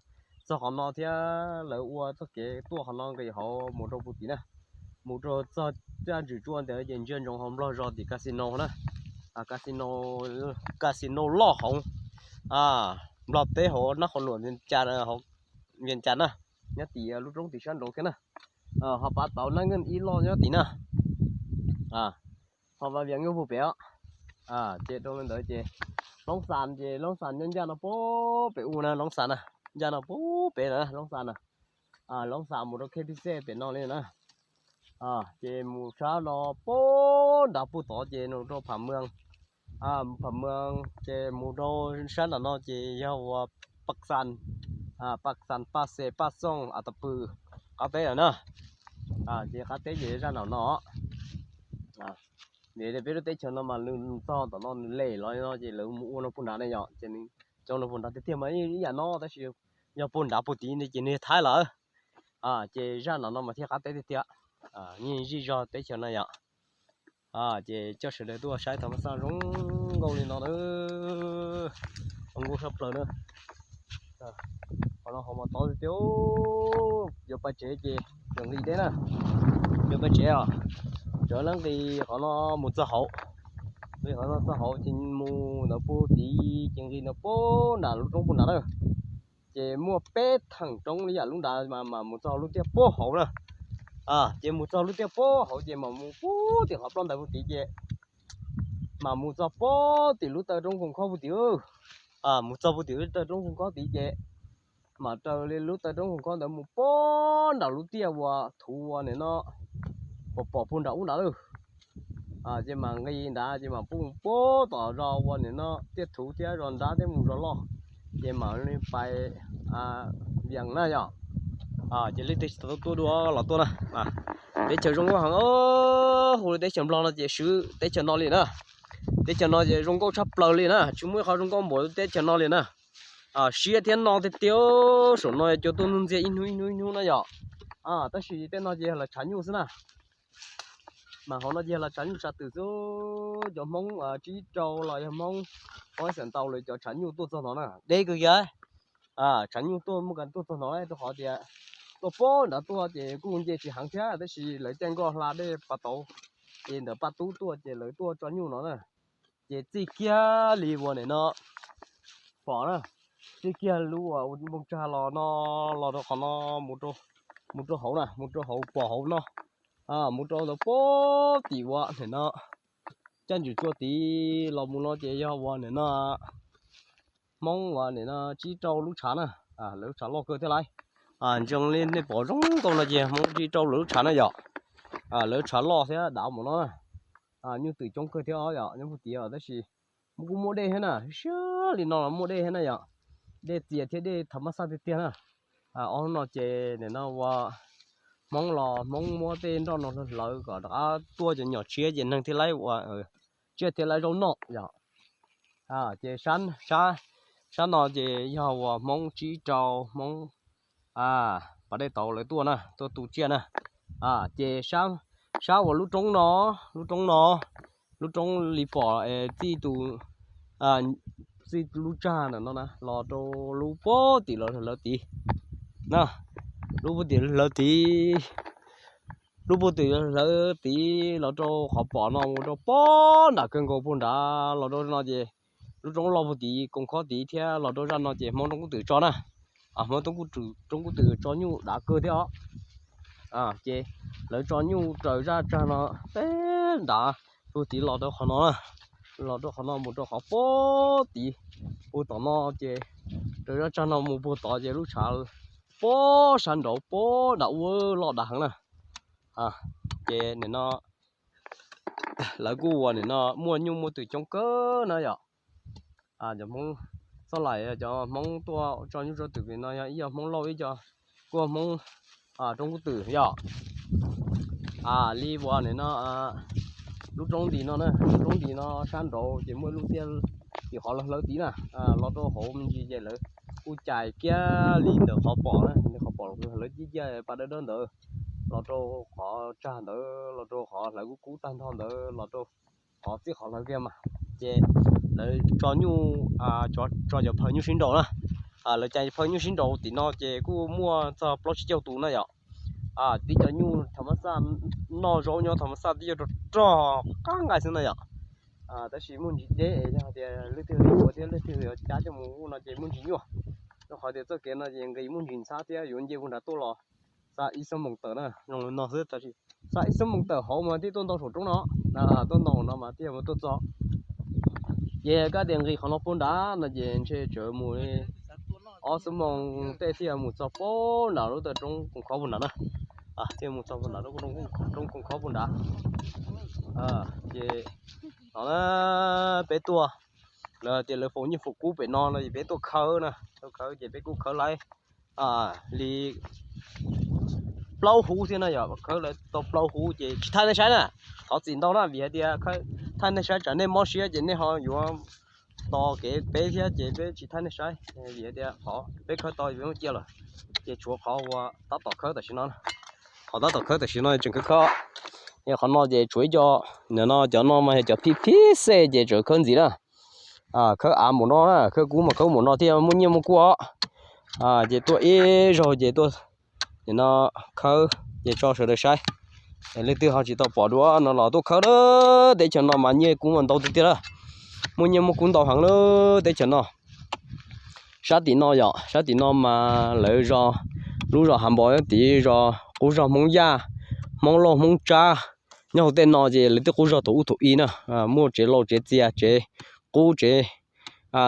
txog qhov no thiab lawv ua txoj kev tuaj qhov no nqis hauv mus rau puag tim na, mus rau txog caj ntswm tsua ntawd ces ntsia ntsoov hauv Nplog zos tim casino na, casino, casino loj hauv Nplog teb hauv nab qhov luam Vias Cas na, nyob tim lub roob tim sab nraud kiag na. Ho Pav Tauv Nab Nkeej ib loj nyob tim na. Ho Vaj Vias Nkeej Vug pem os. Ces rau li ntawd ces Loob Xas ces Loob Xas nyob ncaj no puag pem u na, Loob Xas na, ncaj no puag pem na Loob Xas na. Loob Xas mus rau K P C pem no li na. Ces mus sab no puag nrad puag tod ces mus rau Pham Mws, Pham Mws ces mus rau sab nram no ces yog uas Paj Xas, Paj Xas, Paj Xes, Paj Xooj, As Tas Pws, qab teb lawm na. Ces qab teb ces zaj nram no. Vim peb lub teb chaws no mas nws txog tom no nws lem los li no ces lawv mus ua no puag nrad ne yom, ces nws cov no puag nrad tiag tiag mas ib yam no tab sis yog puag nrad puag tid ces nws yog Thaib lawm. Ces zaj nram no mas thiaj qab teb tiag tiag, yeej zij zog teb chaws no yom. Ces coj sawv daws tuaj saib thav mab xaj zoo nkauj li no na, zoo nkauj sab plaws na. Qhov no qhov mas tod tiag tiag, yuav pais tsev ces tseem nqis deb na, yuav pais tsev os, tseem nqis qhov no mus txog hauv, nqis qhov no txog hauv ces mus ntawd puag tid ces nqis ntawd puag nram lub roob puag nrad na. Ces muaj peb theem roob li yam lub nrad mas mas mus txog lub tiaj puag hauv na. Ces mus txog lub tiaj puag hauv ces mam mus puag tim qhov ploj ntawd puag tid ces mam mus txog puag tim lub taw roob Koos Khob puag tid. Mus txog puag tim lub taw roob Koos Khob tid ces mam raws li lub taw roob Koos Khob ntawd mus puag nram lub tiaj uas thuv uas nim no pom pom puag nram ub nrad lawm. Ces mam nqis nrad ces mam pub puag tom zos uas nim no tiaj thuv thiab zos nrab thiab mus zos loj, ces mam li pais Vias na yom. Ces leej twg tsis tau tuaj dua los tuaj na. Teb chaws zoo nkauj heev, hu li teb chaws Nplog no ces swv teb chaws no li na. Teb chaws no ces zoo nkauj tshaj plaws li na, tsis muaj ib qho zoo nkauj npaum teb chaws no li na. Siab thiab no tiag tiag, saum no cua tuaj ntug ntxiag ib hnub ib hnub ib hnub na yom. Tab sis tej no ces yog los tshav nyuj xwb na. Mas hauv no ces yog los tshav nyuj tshav twm xwb, cov Hmoob tsib rau los yog Hmoob, Hmoob xeem ntau lawv cov tshav nyuj tuaj txog no na, deb kawg kiag. Tshav nyuj tuaj muaj kas tuaj txog no rau qhov tias tuaj puag nrad tuaj ces kuj nce tsis heev thiab tab sis lawv caij nkoj hla dej pas tauv, ces ntawm Paj Tub tuaj ces lawv tuaj tso nyuj no na. Ces txij kiag li uas nim no pom na, txij kiag lub uas npoo tsag los no, los rau qhov no, mus rau hauv na, mus rau hauv pom hauv no, mus rau ntawd puag tim uas nim no caj ntswm tsua tid los mus no ces yog uas nim no Hmoob uas nim no tsib rau lub tshav na, lawv lub tshav loj kawg thiab lauj. Ntsees li nej pom zoo nkauj no ces Hmoob tsib rau lawv lub tshav na yom. Lawv lub tshav loj thiab dav mus no na. Nyuj twm coob kawg thiab yom, nyob puag tid tab sis kuj muaj dej thiab na, siab li no los muaj dej thiab na yom. Dej txias thiab dej thav mab xaj tiag tiag na. Ob hnub no ces nim no ua Hmoob los Hmoob muab tej nroj no hlawv kom rov qab tuaj cov nyom tshiab ces neeg thiaj li ua tsiaj thiaj li zaub noj yom. Ces sab no ces yog uas Hmoob tsib rau Hmoob pas dej tauv lawv tuaj na, tuaj tu tsiaj na. Ces sab uas lub roob no, lub roob no, lub roob li pom txij tus, txij lub tsag ntawm no na los rau lub puag tim lawv tid na, lub puag tim lawv tid, lub puag tim lawv tid los rau qhov pom no mus rau puag nram kawg nkaus puag nrad los rau no ces lub roob loj puag tid koom khob tid thiab los rau zaj no ces Hmoob Roob Kub Twm tso na. Hmoob Roob Kub Twm tso nyuj dav kawg thiab os. Ces lawv tso nyuj raws zaj tsag no peb nrad puag tid los rau qhov no na, los rau qhov no mus rau qhov puag tid, puag tom no ces raws zaj tsag no mus puag tod ces lub tshav puag sab nraud puag nram ub loj dav heev na. Ces nim no lawv kuj ua nim no muaj nyuj muaj twm coob kawg na yom. Cov Hmoob Txoj Laim, cov Hmoob tuaj tso nyuj tso twm pem no yog ib co Hmoob Lauj ib co, kuj Hmoob Roob Kub Twm yom. Li uas nim no lub roob nti no na, lub roob nti no sab nraud ces muaj lub tiaj tim qhov hlawv tid na, los rau hauv me ntsis ces lawv kuj cais kiag li ntawm qhov pom na, qhov pom hlawv ciaj ciaj pas dawb dawb ntawd, los rau qhov tsag ntawd, los rau qhov hlawv kub kub tag nrho ntawd, los rau qhov txij qhov hlawv kiag mas, ces lawv tso nyuj, tso cov phaw nyuj sib nraus na. Lawv cais phaw nyuj sib nraus tim no ces kuj muaj txog plaub tsib caug tus na yom. Tib cov nyuj tham mas xaj noj zaub nyob tham mas xaj tib co rog rog qab nqaij xwb na yom. Tab sis muaj ntsis deb es yog tias leej twg ua thiab leej twg yuav cab coj mus ub no ces muaj ntsis nyuaj, rau qhov tias txoj kev no ces nqis muaj ntsis ntxhab thiab yuav nce puag nrad tuaj los xav ib xuab moos tawm na, zoo li no xwb tab sis xav ib xuab moos tawm hauv mas thiaj tuaj ntau saum roob no, tuaj ntau no mas thiaj mus tuaj txog. Ces koj tias nqis qhov no puag nrad no ces ntshe tseem mus li ob xuab moos tej thiaj mus txog puag nrad lub tawm roob koom khob puag nrad na. Thiaj mus txog puag nrad lub roob koom khob puag nrad. Ces no na, peb tuaj, lawv tias lawv faus nyiaj faus kub pem no no es peb tuaj khawb na, tuaj khawb ces peb kuj khawb laib li plaub huv thiab no yom, khawb lawv tau plaub huv ces tsis thaij nej saib na. Thov txim ntau na vim hais tias thaij nej saib tsam nej mob siab ces nej ho yuav tos kev peb thiab ces peb tsis thaij nej saib vim hais tias qhov peb khawb tau peb muab cia lawm. Ces tshuav qhov uas tab tom khawb tam sim no, qhov tab tom khawb tam sim no tseem khawb khawb. Qhov no ces tshuav ib co, nim no cov no mas yog cov phij phij xej ces tseem khawb ntxiv na. Khawb av npaum no na, khawb kub mas khawb npaum no thiaj muaj nyiaj muaj kub os. Ces tuaj ib zaug ces tuaj, nim no khawb ces tso sawv daws saib. Leej twg ho tsis tau pom dua no los tuaj khawb lawm, teb chaws no mas nyiaj kub mas ntau tiag tiag lawm. Muaj nyiaj muaj kub ntau heev lawm teb chaws no. Sab tim no yom, sab tim no mas lawv zos, lub zos Hav Npos nyob tid, zos qub zos Hmoob Yaj, Hmoob Lauj, Hmoob Tsab, nyob hauv tej no ces lawv twb qub zog thaum ub thaum i na, muaj tsev laus tsev txias tsev qub tsev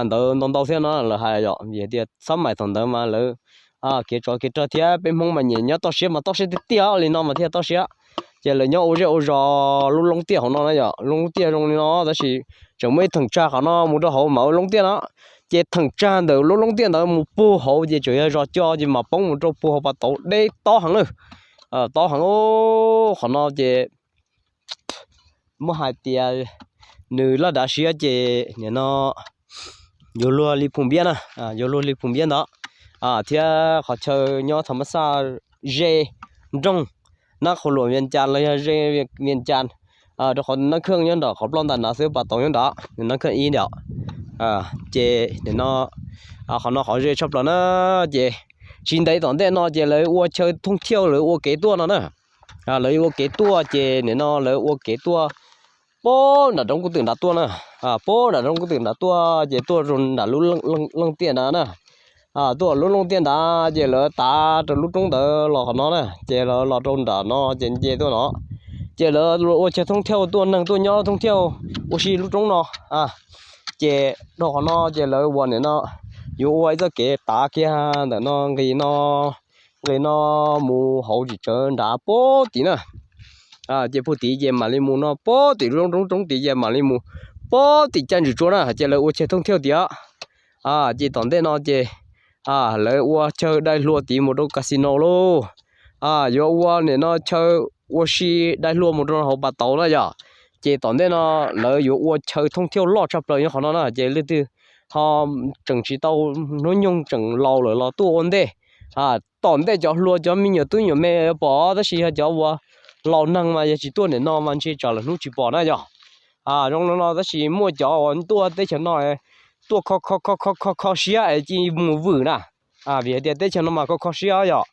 ntawd ntau ntau thiab no lawv hais yom, vim tias xab maim thaum ntawd mas lawv kev tsov kev rog thiab peb Hmoob mas nyiam nyob toj siab mas toj siab tiag tiag li no mas thiaj toj siab. Ces lawv nyob ua zej ua zos lub loob tiaj hauv no na yom, lub loob tiaj zoo li no tab sis tseem muaj ib theem tsag qhov no mus rau hauv mas ua loob tiaj no. Ces theem tsag ntawm lub loob tiaj ntawd mus puag hauv ces tseem yog zos coj ces mam poob mus rau puag hauv pas tauv deb tob heev na. Tob heev, qhov no ces muab hais tias nws laj dav siab ces nim no yuav luag li phum npiab na, yuav luag li phum npiab ntawd. Thiab qhov chaw nyob tham mas xaj ze nroog, nab qhuas luam Vias Cas los yog ze Vias Cas, rau qhov nab khej nyob nram qhov ploj ntais nrad xwb, pas tauv nyob nrad, nab khej ib ntiam. Ces nim no qhov no qhov ze tshaj plaws na, ces tsis ntev tom ntej no ces lawv ua chaw thooj thiauj lawv ua kev tuaj no na. Lawv ua kev tuaj ces nim no lawv ua kev tuaj puag nram roob kub twm nrad tuaj na, puag nram roob kub twm nrad tuaj ces tuaj rau nram lub looj tiaj nrad na. Tuaj lub looj tiaj nrad ces lawv tav rau lub roob ntawd los qhov no na, ces lawv los rau nram no ces nce tuaj no, ces lawv ua chaw thooj thiauj tuaj neeg tuaj nyob thooj thiauj ua si lub roob no. Ces dhau qhov no ces lawv ua nim no yuav ua ib txoj kev tav kiag ntawm no nqis no, nqis no mus hauv tsis tsawv nrad puag tid na. Ces puag tid ces mam li mus no puag tim lub roob roob tid ces mam li mus puag tim caj ntswg tsua na ces lawv ua chaw thooj thiauj tid. Ces tom ntej no ces lawv ua chaw dai hlua tid mus rau casino lauj. Yuav ua nim no chaw ua si dai hlua mus rau hauv pas tauv na yom. Ces tom ntej no lawv yuav ua chaw thooj thiauj loj tshaj plaws nyob qhov no na ces leej twg ho tseem tsis tau hnub nyoog tseem laus lawm los tuaj ua ntej. Tom ntej cov hluas cov me nyuam tub nyuam me pom tab sis yog cov uas laus neeg mas yog tsis tuaj nim no mas ntshe tsam lawm hnub tsis pom na yom. Zoo no no tab sis muaj cov uas tuaj teb chaws no tuaj kho kho kho kho kho siab es cia mus vwm na. Vim hais tias teb chaws no mas kho kho siab yom.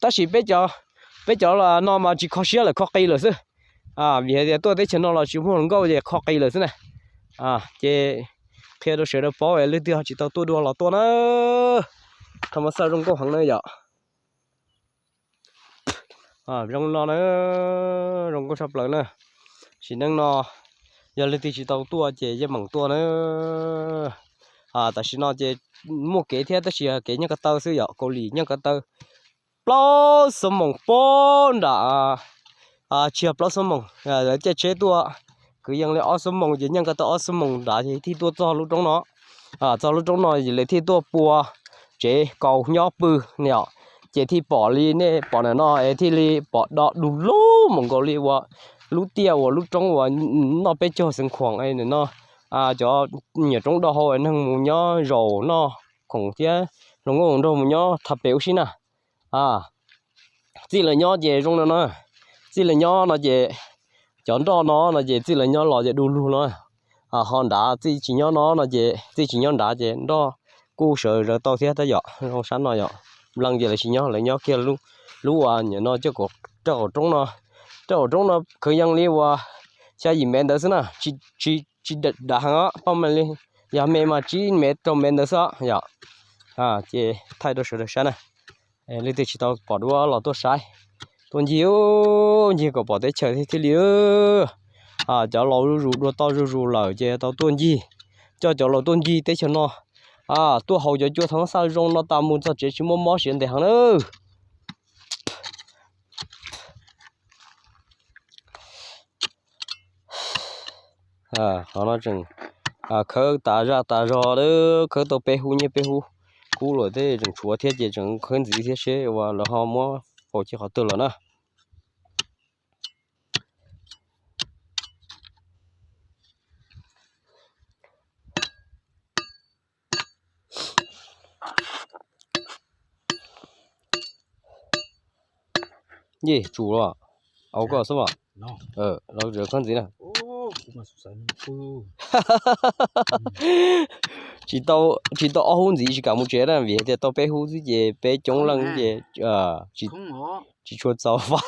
Tab sis peb cov, peb cov no mas tsis kho siab lawm, kho qis lawm xwb. Vim hais tias tuaj teb chaws no los tsis muaj hluas nkauj ces kho qis lawm xwb na. Ces qhia rau sawv daws paub es leej twg ho tsis tau tuaj dua los tuaj na. Tha mas xaj zoo nkauj heev na yom. Zoo no na, zoo nkauj tshaj plaws na. Sim neej no yog leej twg tsis tau tuaj ces yeej meem tuaj na. Tam sim no ces muaj kev thiab tab sis kev nyob ko taw xwb yom, Kaus Lim nyob ko taw plaub xuab moos pem nram, tsis yog plaub xuab moos, lawv caij tsheb tuaj kwv yees li ob xuab moos ces nyob ko taw ob xuab moos nrad ces thiaj tuaj txog lub roob no. Txog lub roob no lawv thiaj tuaj pua tsev kaus nyob pw yom, ces thiaj pom li nej pom ntawm no es thiaj li pom do du lug mus nkaus li uas lub tiaj uas lub roob uas noj peb caug Xeev Khuam no. Cov nyuam roob do hau neeg mus nyob zaum noj khoom thiab hluas nkauj hluas nraug mus nyob tha pem ub sib na. Txij lawv nyob ces zoo no na, txij lawv nyob no ces cov nroj no no ces txij lawv nyob los ces du lug no. Ho nrad txij tsis nyob no no ces txij tsis nyob nrad ces nroj kuj sawv zawv tau thiab tab yom, zoo sab no yom. Nplees ces lawv tsis nyob, lawv nyob kiag lub uas nyuam no coj raj qaum roob no. Raj qaum roob no kwv yees li uas xya yim mev ntawd xwb na, tsis dav heev os, paj me li yog me mas tsib mev rau mev ntawd xwb yom. Ces thaij rau sawv daws saib na. Leej twg tsis tau pom dua los tuaj saib, tuaj ncig, ncig kom pom teb chaws thiaj li. Cov laus zuj zus dua tau zuj zus lawm ces tau tuaj ncig, coj cov laus tuaj ncig teb chaws no. Tuaj haus cov cua thoob xaj zoo no tas mus txog tsev tsis muaj mob siav ntev heev na. Qhov no tseem khawb tas zaj tas zog, khawb tau peb hub nyiaj peb hub kub lawm thiab tseem tshuav thiab ces tseem khawb ntxiv thiab seb uas lawv ho muab faus cia qhov twg lawm na. Yej, tsum los, au koj xwb as. Los tseem khawb ntxiv na. Tsis tau, tsis tau ob hub ntxiv tsis kam mus tsev na vim hais tias tau peb hub xwb ces peb coob leej ces tsis tshua txaus fais.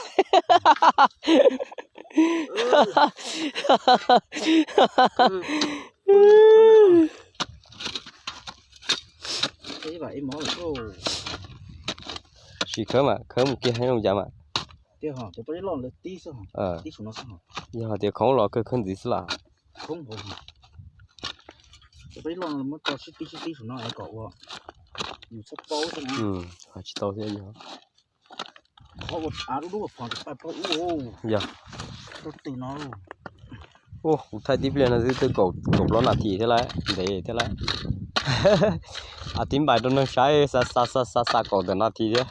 Sim khawb mas khawb mus kiag zoo cas mas. Yog hais tias khoob los kawg khawb ntxiv xwb las. Tsis tau thiab yog. Yog. Ub, kuv thaij tib pliag no xwb twb kaum plaub nas this thiab lawm, ntev thiab lawm. Tib npais rau neeg saib xa xa xa xa kaum ntawm nas this thiab.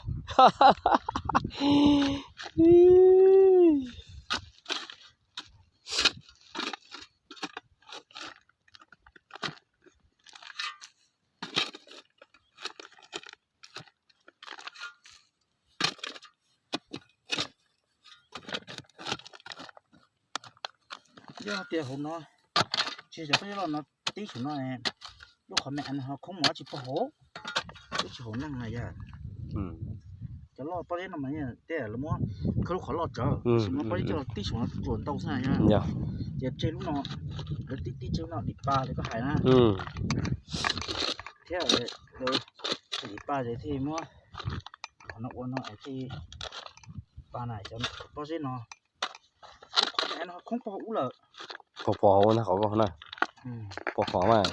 Yog tias hauv no, tsis yog peb loj no, tib saum no, lub qhov me no ho khoob mos tsis pog hauv, twb tsis haum neeg na yog. Cov loj pob zeb no mas tej lawv muab khawb lub qhov loj tsawv, tab sis muab pob zeb coj tib saum no tsuas ntau xwb na yog. Ces tseg lub no, lawv tib tib tseg lub no dim pa li koj hais na. Thiab dim pa ces thiaj muab qhov no ua no es thiaj pa na cov pob zeb no. Lub qhov me no khoob pog ub lawm. Pog pog hauv na, qhov na. Pog qhov mas.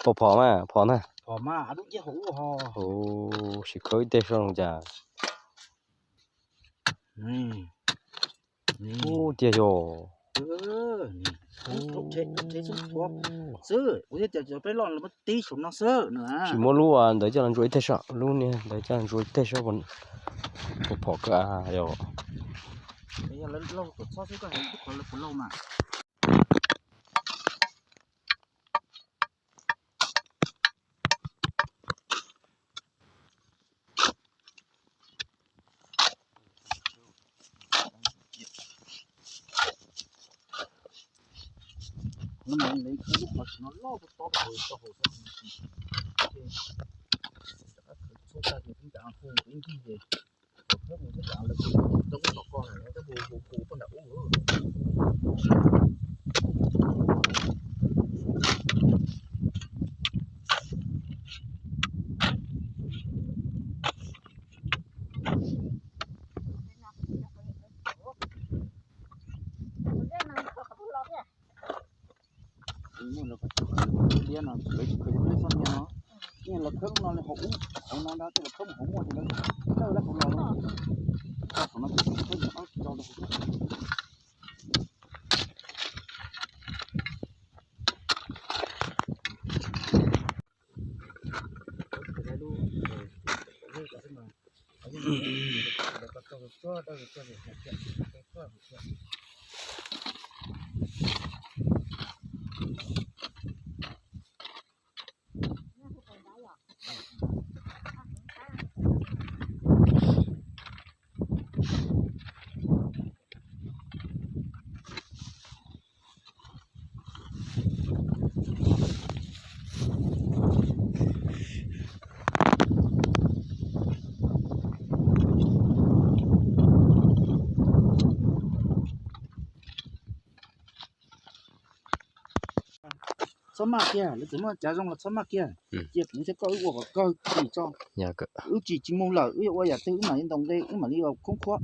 Pog phom mas, phom na. Phom mas, lub ncej hauv ub ho. Sim khawb ib teg soj zoo cas. Ub, tiag yog. Xwb, ua thiab cov peb loj los muab tib saum no xwb na. Tsis muab lub ntawd coj los ntsuas ib teg soj, lub niag ntawd coj los ntsuas ib teg soj, pog phom kawg yog. Yog lawv lauj kom txhob xwb koj hais lub qhov lawv puas lauj mas. Lub qhov no loj tau tau hauv tau hauv xwb. Rov qab khawv txhub tag ces peb ncav hu ib ncig ces khawb mus xwb, lawv kuj coob tom ko lawm, lawv kuj hu hu poj nram ub. Liab no lawv tsis khawb cov peb lub txhob niag no, niag lawv khawb no li hauv ub hauv no ntag, tej lawv khawb mus hauv muaj ces lawv khawb lawm hauv los no. Tau qhov no ces khawb mus ob tsis rau rau hauv. Txhob maj kiag, lawv txawm muaj cav zoo los txhob maj kiag. Cia kuv thiab koj wb ua kom kawg tsis tso. Wb tsis tsis mus lawm, wb yuav ua yam twg wb mam li ntaus nqi, wb mam li ua khoob khuab.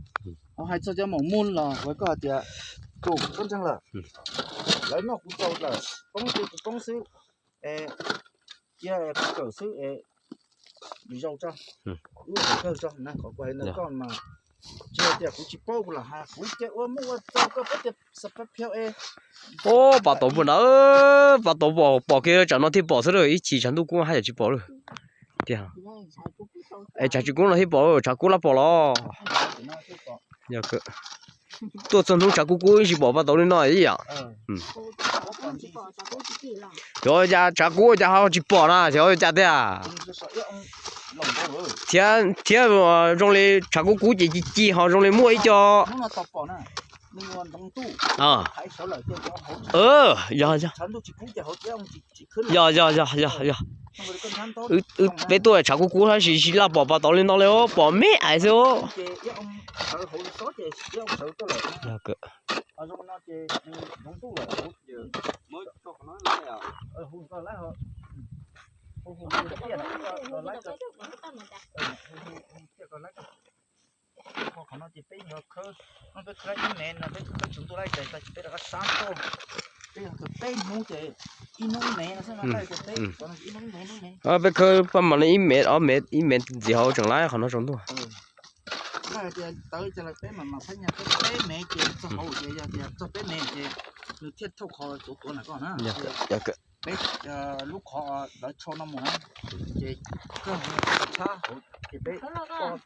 Ho hais txog cov maum muj los uas koj hais tias, tus koj ntseeg lawm, lawv noj kuv tsaus lawm, poob ces kuv poob xwb, es cia kuv kawm xwb es, lwm zaus tso, wb ua kom kawg tso na. Qhov kuv hais ntawd koj mas tsis hais tias kuv tsis paub, kuv lam hais kuv cia ua muaj ua txaus koj paub tias xab pab phiab es. Ub, pas tauv puag nrad, pas tauv pom pom kiag tsam no thiaj pom xwb lawm, ib chim tshav ntuj kub haj yam tsis pom lawm. Tiag, es tshav tsis kub no thiaj pom, tshav kub lab pom los. Tuaj txog hnub tshav kub kub tsis pom pas tauv li no ib yam. Xyov cas tshav kub cas ho tsis pom na, xyov cas tiag. Thiab thiab zoo li tshav kub kub ces ci ci ho zoo li muaj ib co. Yog, yog. Yog, yog, yog, yog, yog. Peb tuaj tshav kub kub tab sis tsis laj pom pas tauv li no li, pom me ais xwb. Qhov no ces peb yog khawb, peb khawb ib mev no peb khawb tsis ntuj laib ces tag kis peb rov qab sab tuaj. Peb yog khawb peb hnub ces ib hnub ib mev no xwb, ib hnub ib mev, hnub ib mev. Peb khawb paj mas li ib mev ob mev, ib mev ntxiv hauv tseem laib qhov no tsaus ntuj. Tawv cas lawv peb mas mas phab nyas peb peb mev ces txog hauv ces yog tias txog peb mev ces nws thiaj thauj qhov tuav tuav na koj na. Peb lub qhov lawv tsho no mus na, ces kawg tshab hauv ces peb koj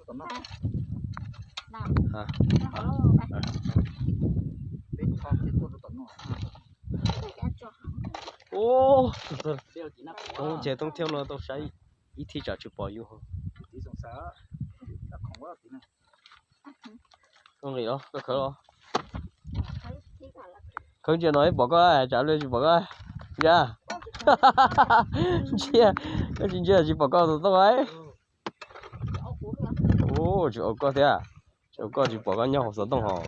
tom no. Peb tsho ces tuaj rau tom no. Toob ces toob thiab no tau saib ib thij tsam tsis pom yus. Zoo nqis los koj khawb los. Khawb ntsia no ib pom koj tsam li tsis pom koj. Ntsia, ntsia, koj tsis ntsia tsis pom koj tus tooj. Ub, tsis ua koj thiab, tsis ua koj tsis pom koj nyob hauv xov tooj hos.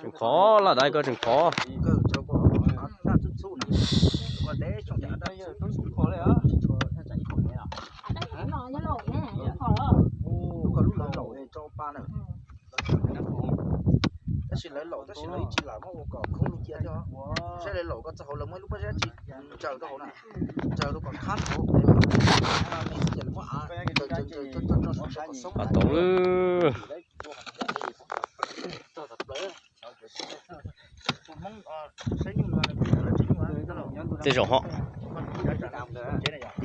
Tseem khov laj dais koj tseem khov. Tab sis lawv laum tab sis lawv ib tsis lam muab ua kom khoob li cia thiab. Saib lawv laum koj txog hauv lawv muab ib lub pob zeb tsis ntsaws rau hauv na, ntsaws rau kom khab hauv. Pas tau lawm. Tej zaum ho.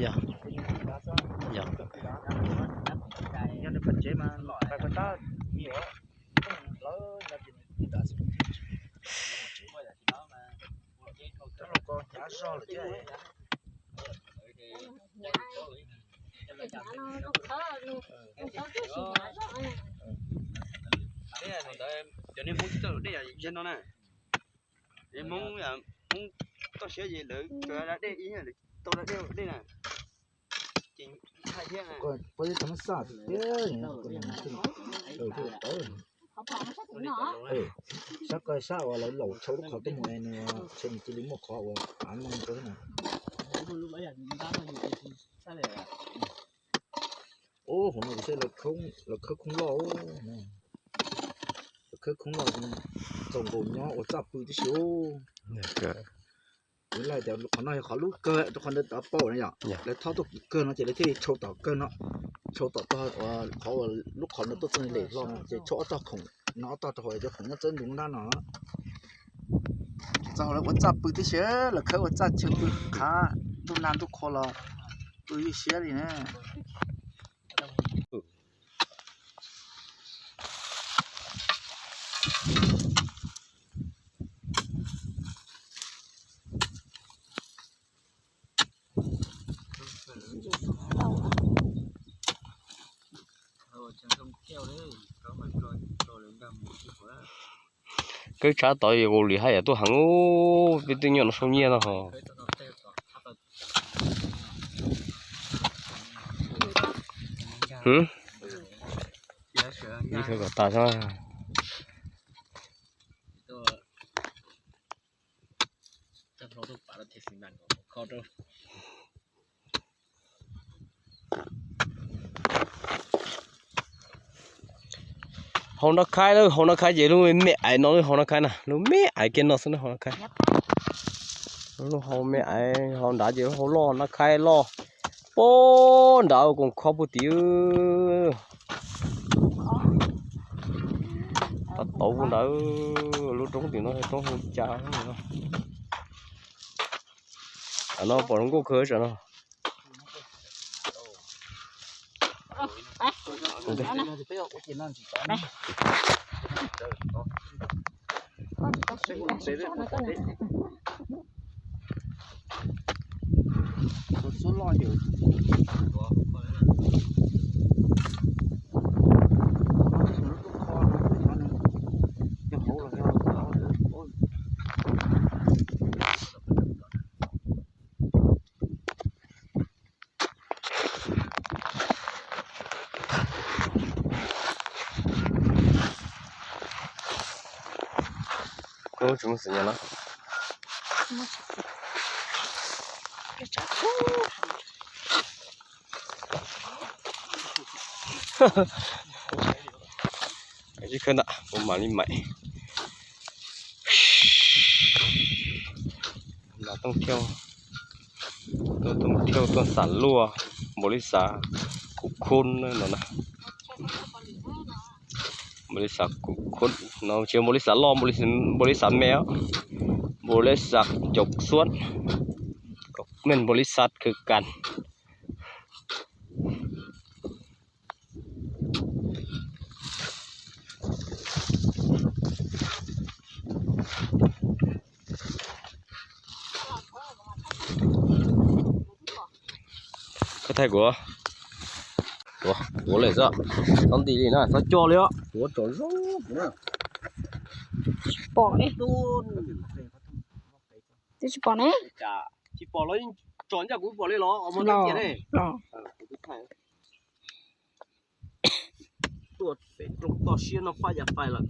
Yog. Cov niag Hmoob tsis tau dej yog no na. Hmoob, Hmoob toj siab ces lawv tau da dej ib, lawv tau da dej dej na. Ces hais thiab. Sab ko sab uas lawv laum tshau lub qhov tuaj mus nws tshe nws cia li muaj qhov uas av no rau na. Hauv no saib, lawv khawb khoob loj, lawv khawb khoob loj txaus nkaus nyob ua txaj pw tib si. Kuv laij tias qhov no yog qhov lub kawg rau qhov ntawd tod paum na yom. Lawv thob tuaj kim kawg no ces lawv thiaj li tshau tom kawg no, tshau tom tog qhov uas lub qhov no tuaj txog lem hlo ces tshau ob tog khoom no, ob tog rau hauv cov khoom nyob txawb ntug nrab no. Txog hauv lawv ua txaj pw tib si, lawv khawb ua txaj chaw pw qhav, ntuj nag ntuj qhua los pw ywj siab li na. Kawb tshav tod yog ua li haj yam tuaj heev, peb twb nyob no sau nyiaj no ho. Ib khawb kom tas xwb. Hauv Nab Khaib, hauv Nab Khaib ces lub me aiv no, lub hauv Nab Khaib na, lub me aiv kiag no xwb na hauv Nab Khaib. Lub hauv me aiv hauv nrad ces lub hauv loj Nab Khaib loj. Puag nrad koom khob puag tim. Tab tauv puag nrad, lub roob tim no roob hu li cas no. Tam no pom zoo nkauj kawg tam no. Kuv tsis muaj xwm nyas no. Ib khawb ntawm kuv mam li maim. Nram Tooj Thiauj, Tooj Thiauj tuaj xam luaj, npaum li xav Kuv Khub no na. Npaum li xav Kuv Khub no tsis npaum li xav loj, npaum li xav me, npaum li xav Cov Xuab, npaum li xav Khwv Kas. Koj thaij kuv, kuv lem xwb, txhob nti li na, txhob coj li os, kuv tsom zoo kuv na. Tsis pom li. Twb tsis pom ne. Tsis pom los yeej tsom ncaj kuv pom li los. Tuaj pem rooj toj siab no paj yam fais lawm.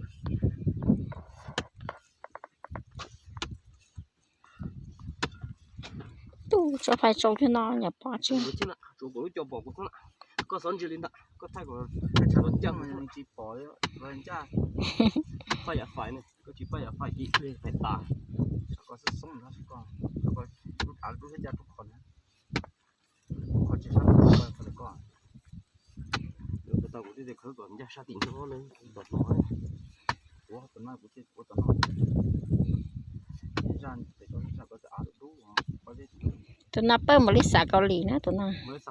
Tub tso fais tsau thiab no nyam pom tsis. Tsuav kuv lub co pom kuv xwb na. Koj xov ntsis li ntawd, koj thaij kuv thaij tshav tuaj ncaj kuv tsis pom li. Ncaj paj yam fais ne, koj tsis paj yam fais ces fais tas. Koj xoob xoob no, koj lub av rub thiab ncaj rub qhov na. Qhov tsis sab koj, yuav tau kuv thiaj khawb kom ncaj sab tim no, tom no, kuv tom no, zaj pem zaj ko av dub dub. Tus no pawj npaum li xav Kaus Lim na tus no.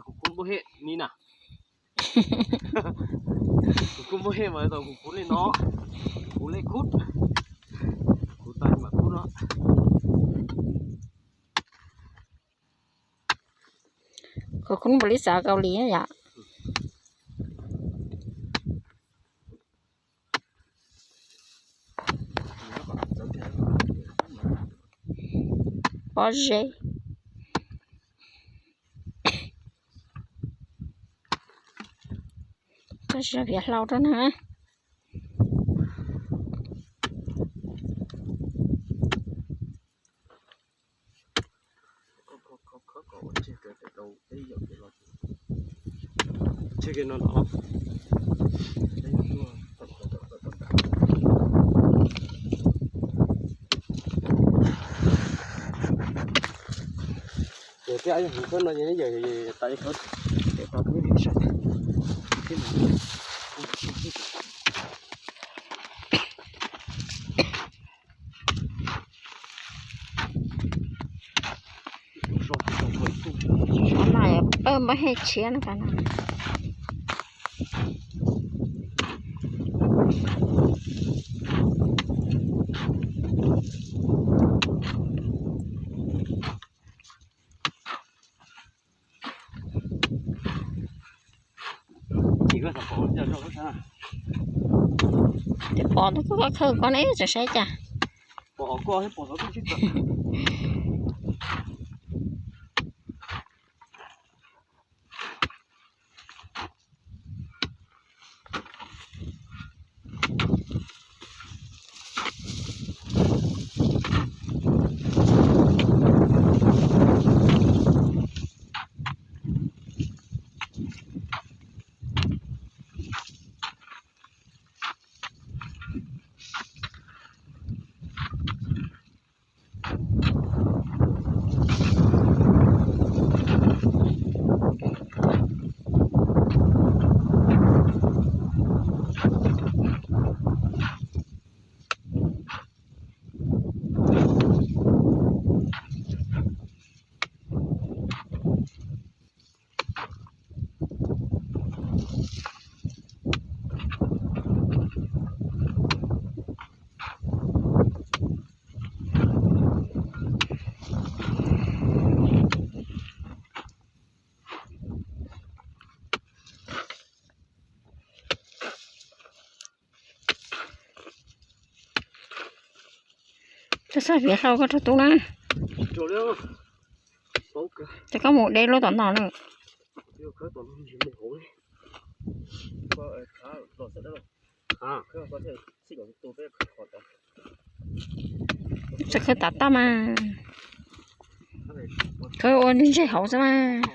Kuv kuj muaj hem ni na. Kuv kuj muaj hem mas tau kuv kuv li no, kuv li kub, kuv tas mas kub no. Kuv kuj npaum li xav Kaus Lim yom. Pob zeb. Koj tsis viav hlau rau na. Mas pawg npab hej tshiab no. Ces pom tus koj khawb ko ne tseem saib cas. Txhob xav viav hlau koj rau tub na. Ces koj mus de lub tom no na. Tsis khawb tav toj mas, khawb ua ntsej hauv xwb mas.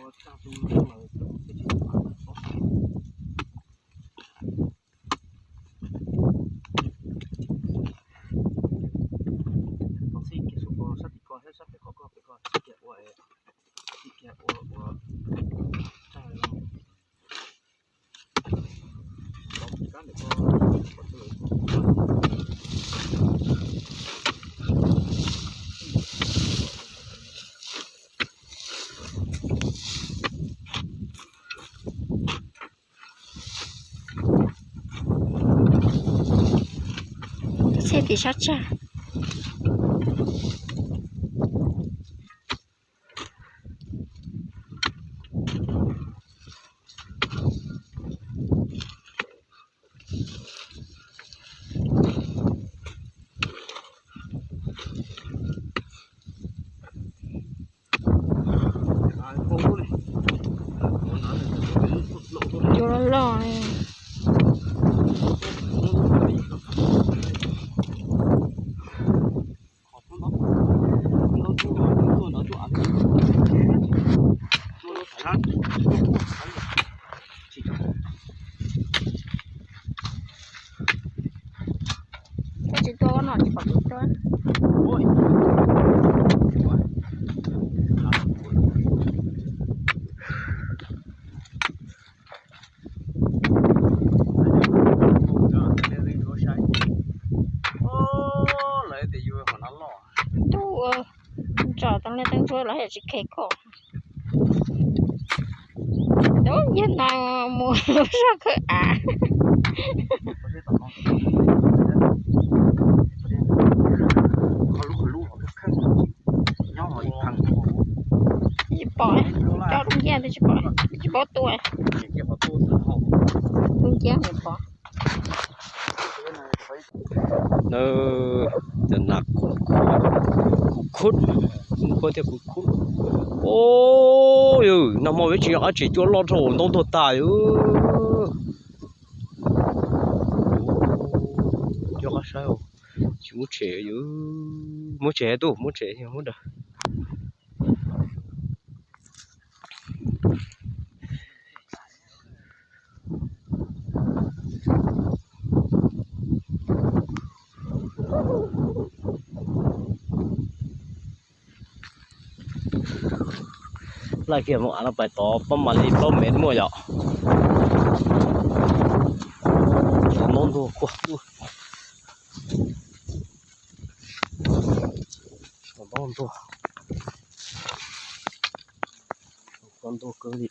Txhij tim sab tsag. Cua loj loj li. Koj tsis tua no tsis pom tsis tua. Ntuj, tsom tau li teeb ntsuab los yog tsis kheev koj. Ub, yog no mus lub zog khawb av. Tsis pom, coj dub nciab twb tsis pom, tsis paub tua. Dub nciab mus pom. Cov nas kuv khub, kuv khub thiab kuv khub. Ub, yog nag hmo peb tsis nyob qab tsem cua loj dhau ntau ntuag tas. Nyob qab saib, tsis muab tshem, muab tshem tuaj, muab tshem muab daws. Laij kiag mus av no pais tod pab mam li plaub mev muaj yom. Ntaub ntuag kuag, ntaub ntuag, ntaub ntuag kawg li.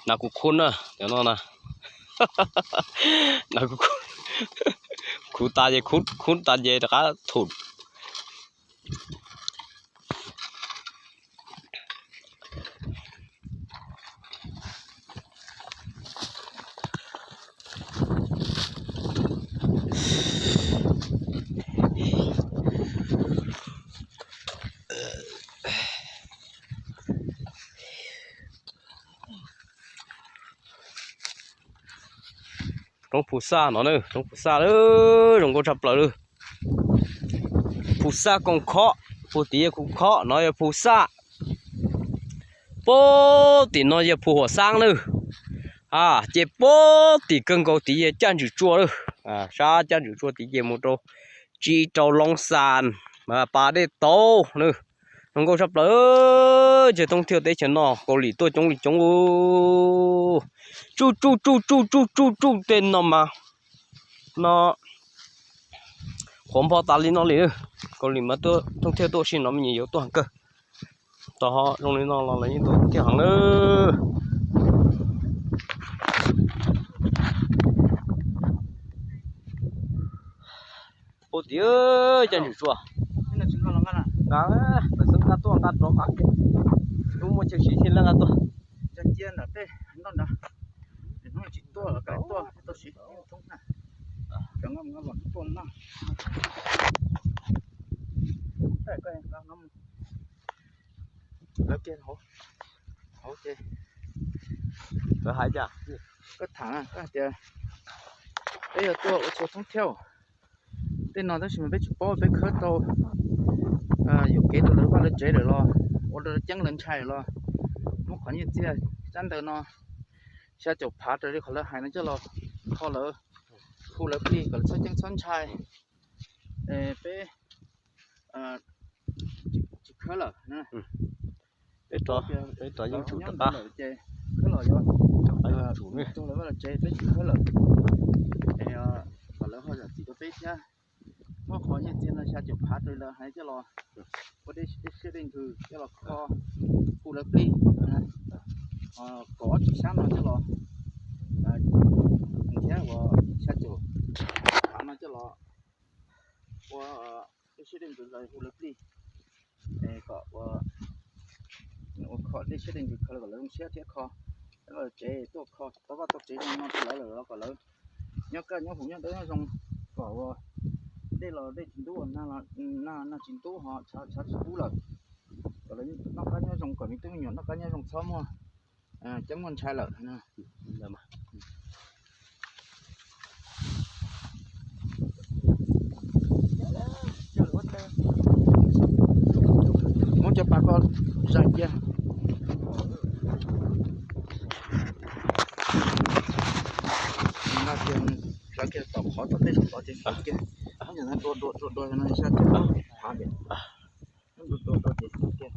Nas kuv khuv na, cov no na. Nas kuv khuv tas ces khuv tas ces rov qab thum. Roob Phu Xaj no na, roob Phu Xaj lawm, zoo nkauj tshaj plaws lawm. Phu Xaj Koom Khov, puag tim yog Koom Khov no yog Phu Xaj. Puag tim no yog Phu Huam Xab lawm. Ces puag tim kawg nkaus tid yog Caj Ntswm Tsua lawm. Sab Caj Ntswm Tsua tid ces mus rau tsis rau Loob Xas, pas dej tauv na. Zoo nkauj tshaj plaws, ces thoob thiaj teb chaws no Kaus Lim tuaj coob li coob. Tsuj tsuj tsuj tsuj tsuj tsuj tsuj tej no mas no qhuav npog tas li no li. Kaus Lim mas thoob thiaj tuaj ua si no me nyuam yaus tuaj heev kawg. Tos ho zoo li no los lawv yeej tuaj thoob thiaj heev na. Puag tim Caj Ntswm Tsua. Nqa, pem xeeb nqa tuaj nqa rov qab, hnub muaj chaw siv thiaj li nqa tuaj. Lawv hais cas? Koj tham koj hais tias peb yog tuaj ua txhua thoob thiab. Tej no tab sis mas peb tsis paub, peb khawb tau yuam kev rau lawv vaj lawv tsev lawm los ua rau lawv ceeb lawv ntshai los muab qhov nyiaj txiag tsab ntawv no xya caum phav raws li qhov lawv hais no coj los kho lawv, hu lawv plig kom lawv txhob ceeb txhob ntshai. Peb tsis khawb lawm. Peb rov yeej tsum rov qab, ces khawb los yuav rau lawv vaj lawv tsev, peb tsis khawb lawm. Es kom lawv ho zam txim rau peb thiab. Muab qhov nyiaj txiag no xya caum phav raws li lawv hais coj los ua dej siab dej ntsws coj los kho, hu lawv plig, kaum ob tsis sab no coj los, thiab uas xya caum phav no coj los ua dej siab dej ntsws los hu lawv plig, kom ua, ua kho dej siab dej ntsws kho kom lawv zoo siab thiab kho lawv tsev tuaj kho tau vaj tau tsev zoo no rau lawv lawm los kom lawv nyob kaj nyob huv nyob dawb nyob zoo, kom ua dej los dej tsis ntub, nag tsis ntub ho tshav tsis kub lawm, kom lawv noj qab nyob zoo, kom me tub me nyuam noj qab nyob zoo txhob muaj ceeb muaj ntshai lawm. Muab cov pas ko zais cia. Hlawv kiag tom qhov tom tej tod ces hlawv kiag, dua dua dua no xya caum phav tias, dua dua dua ces hlawv kiag.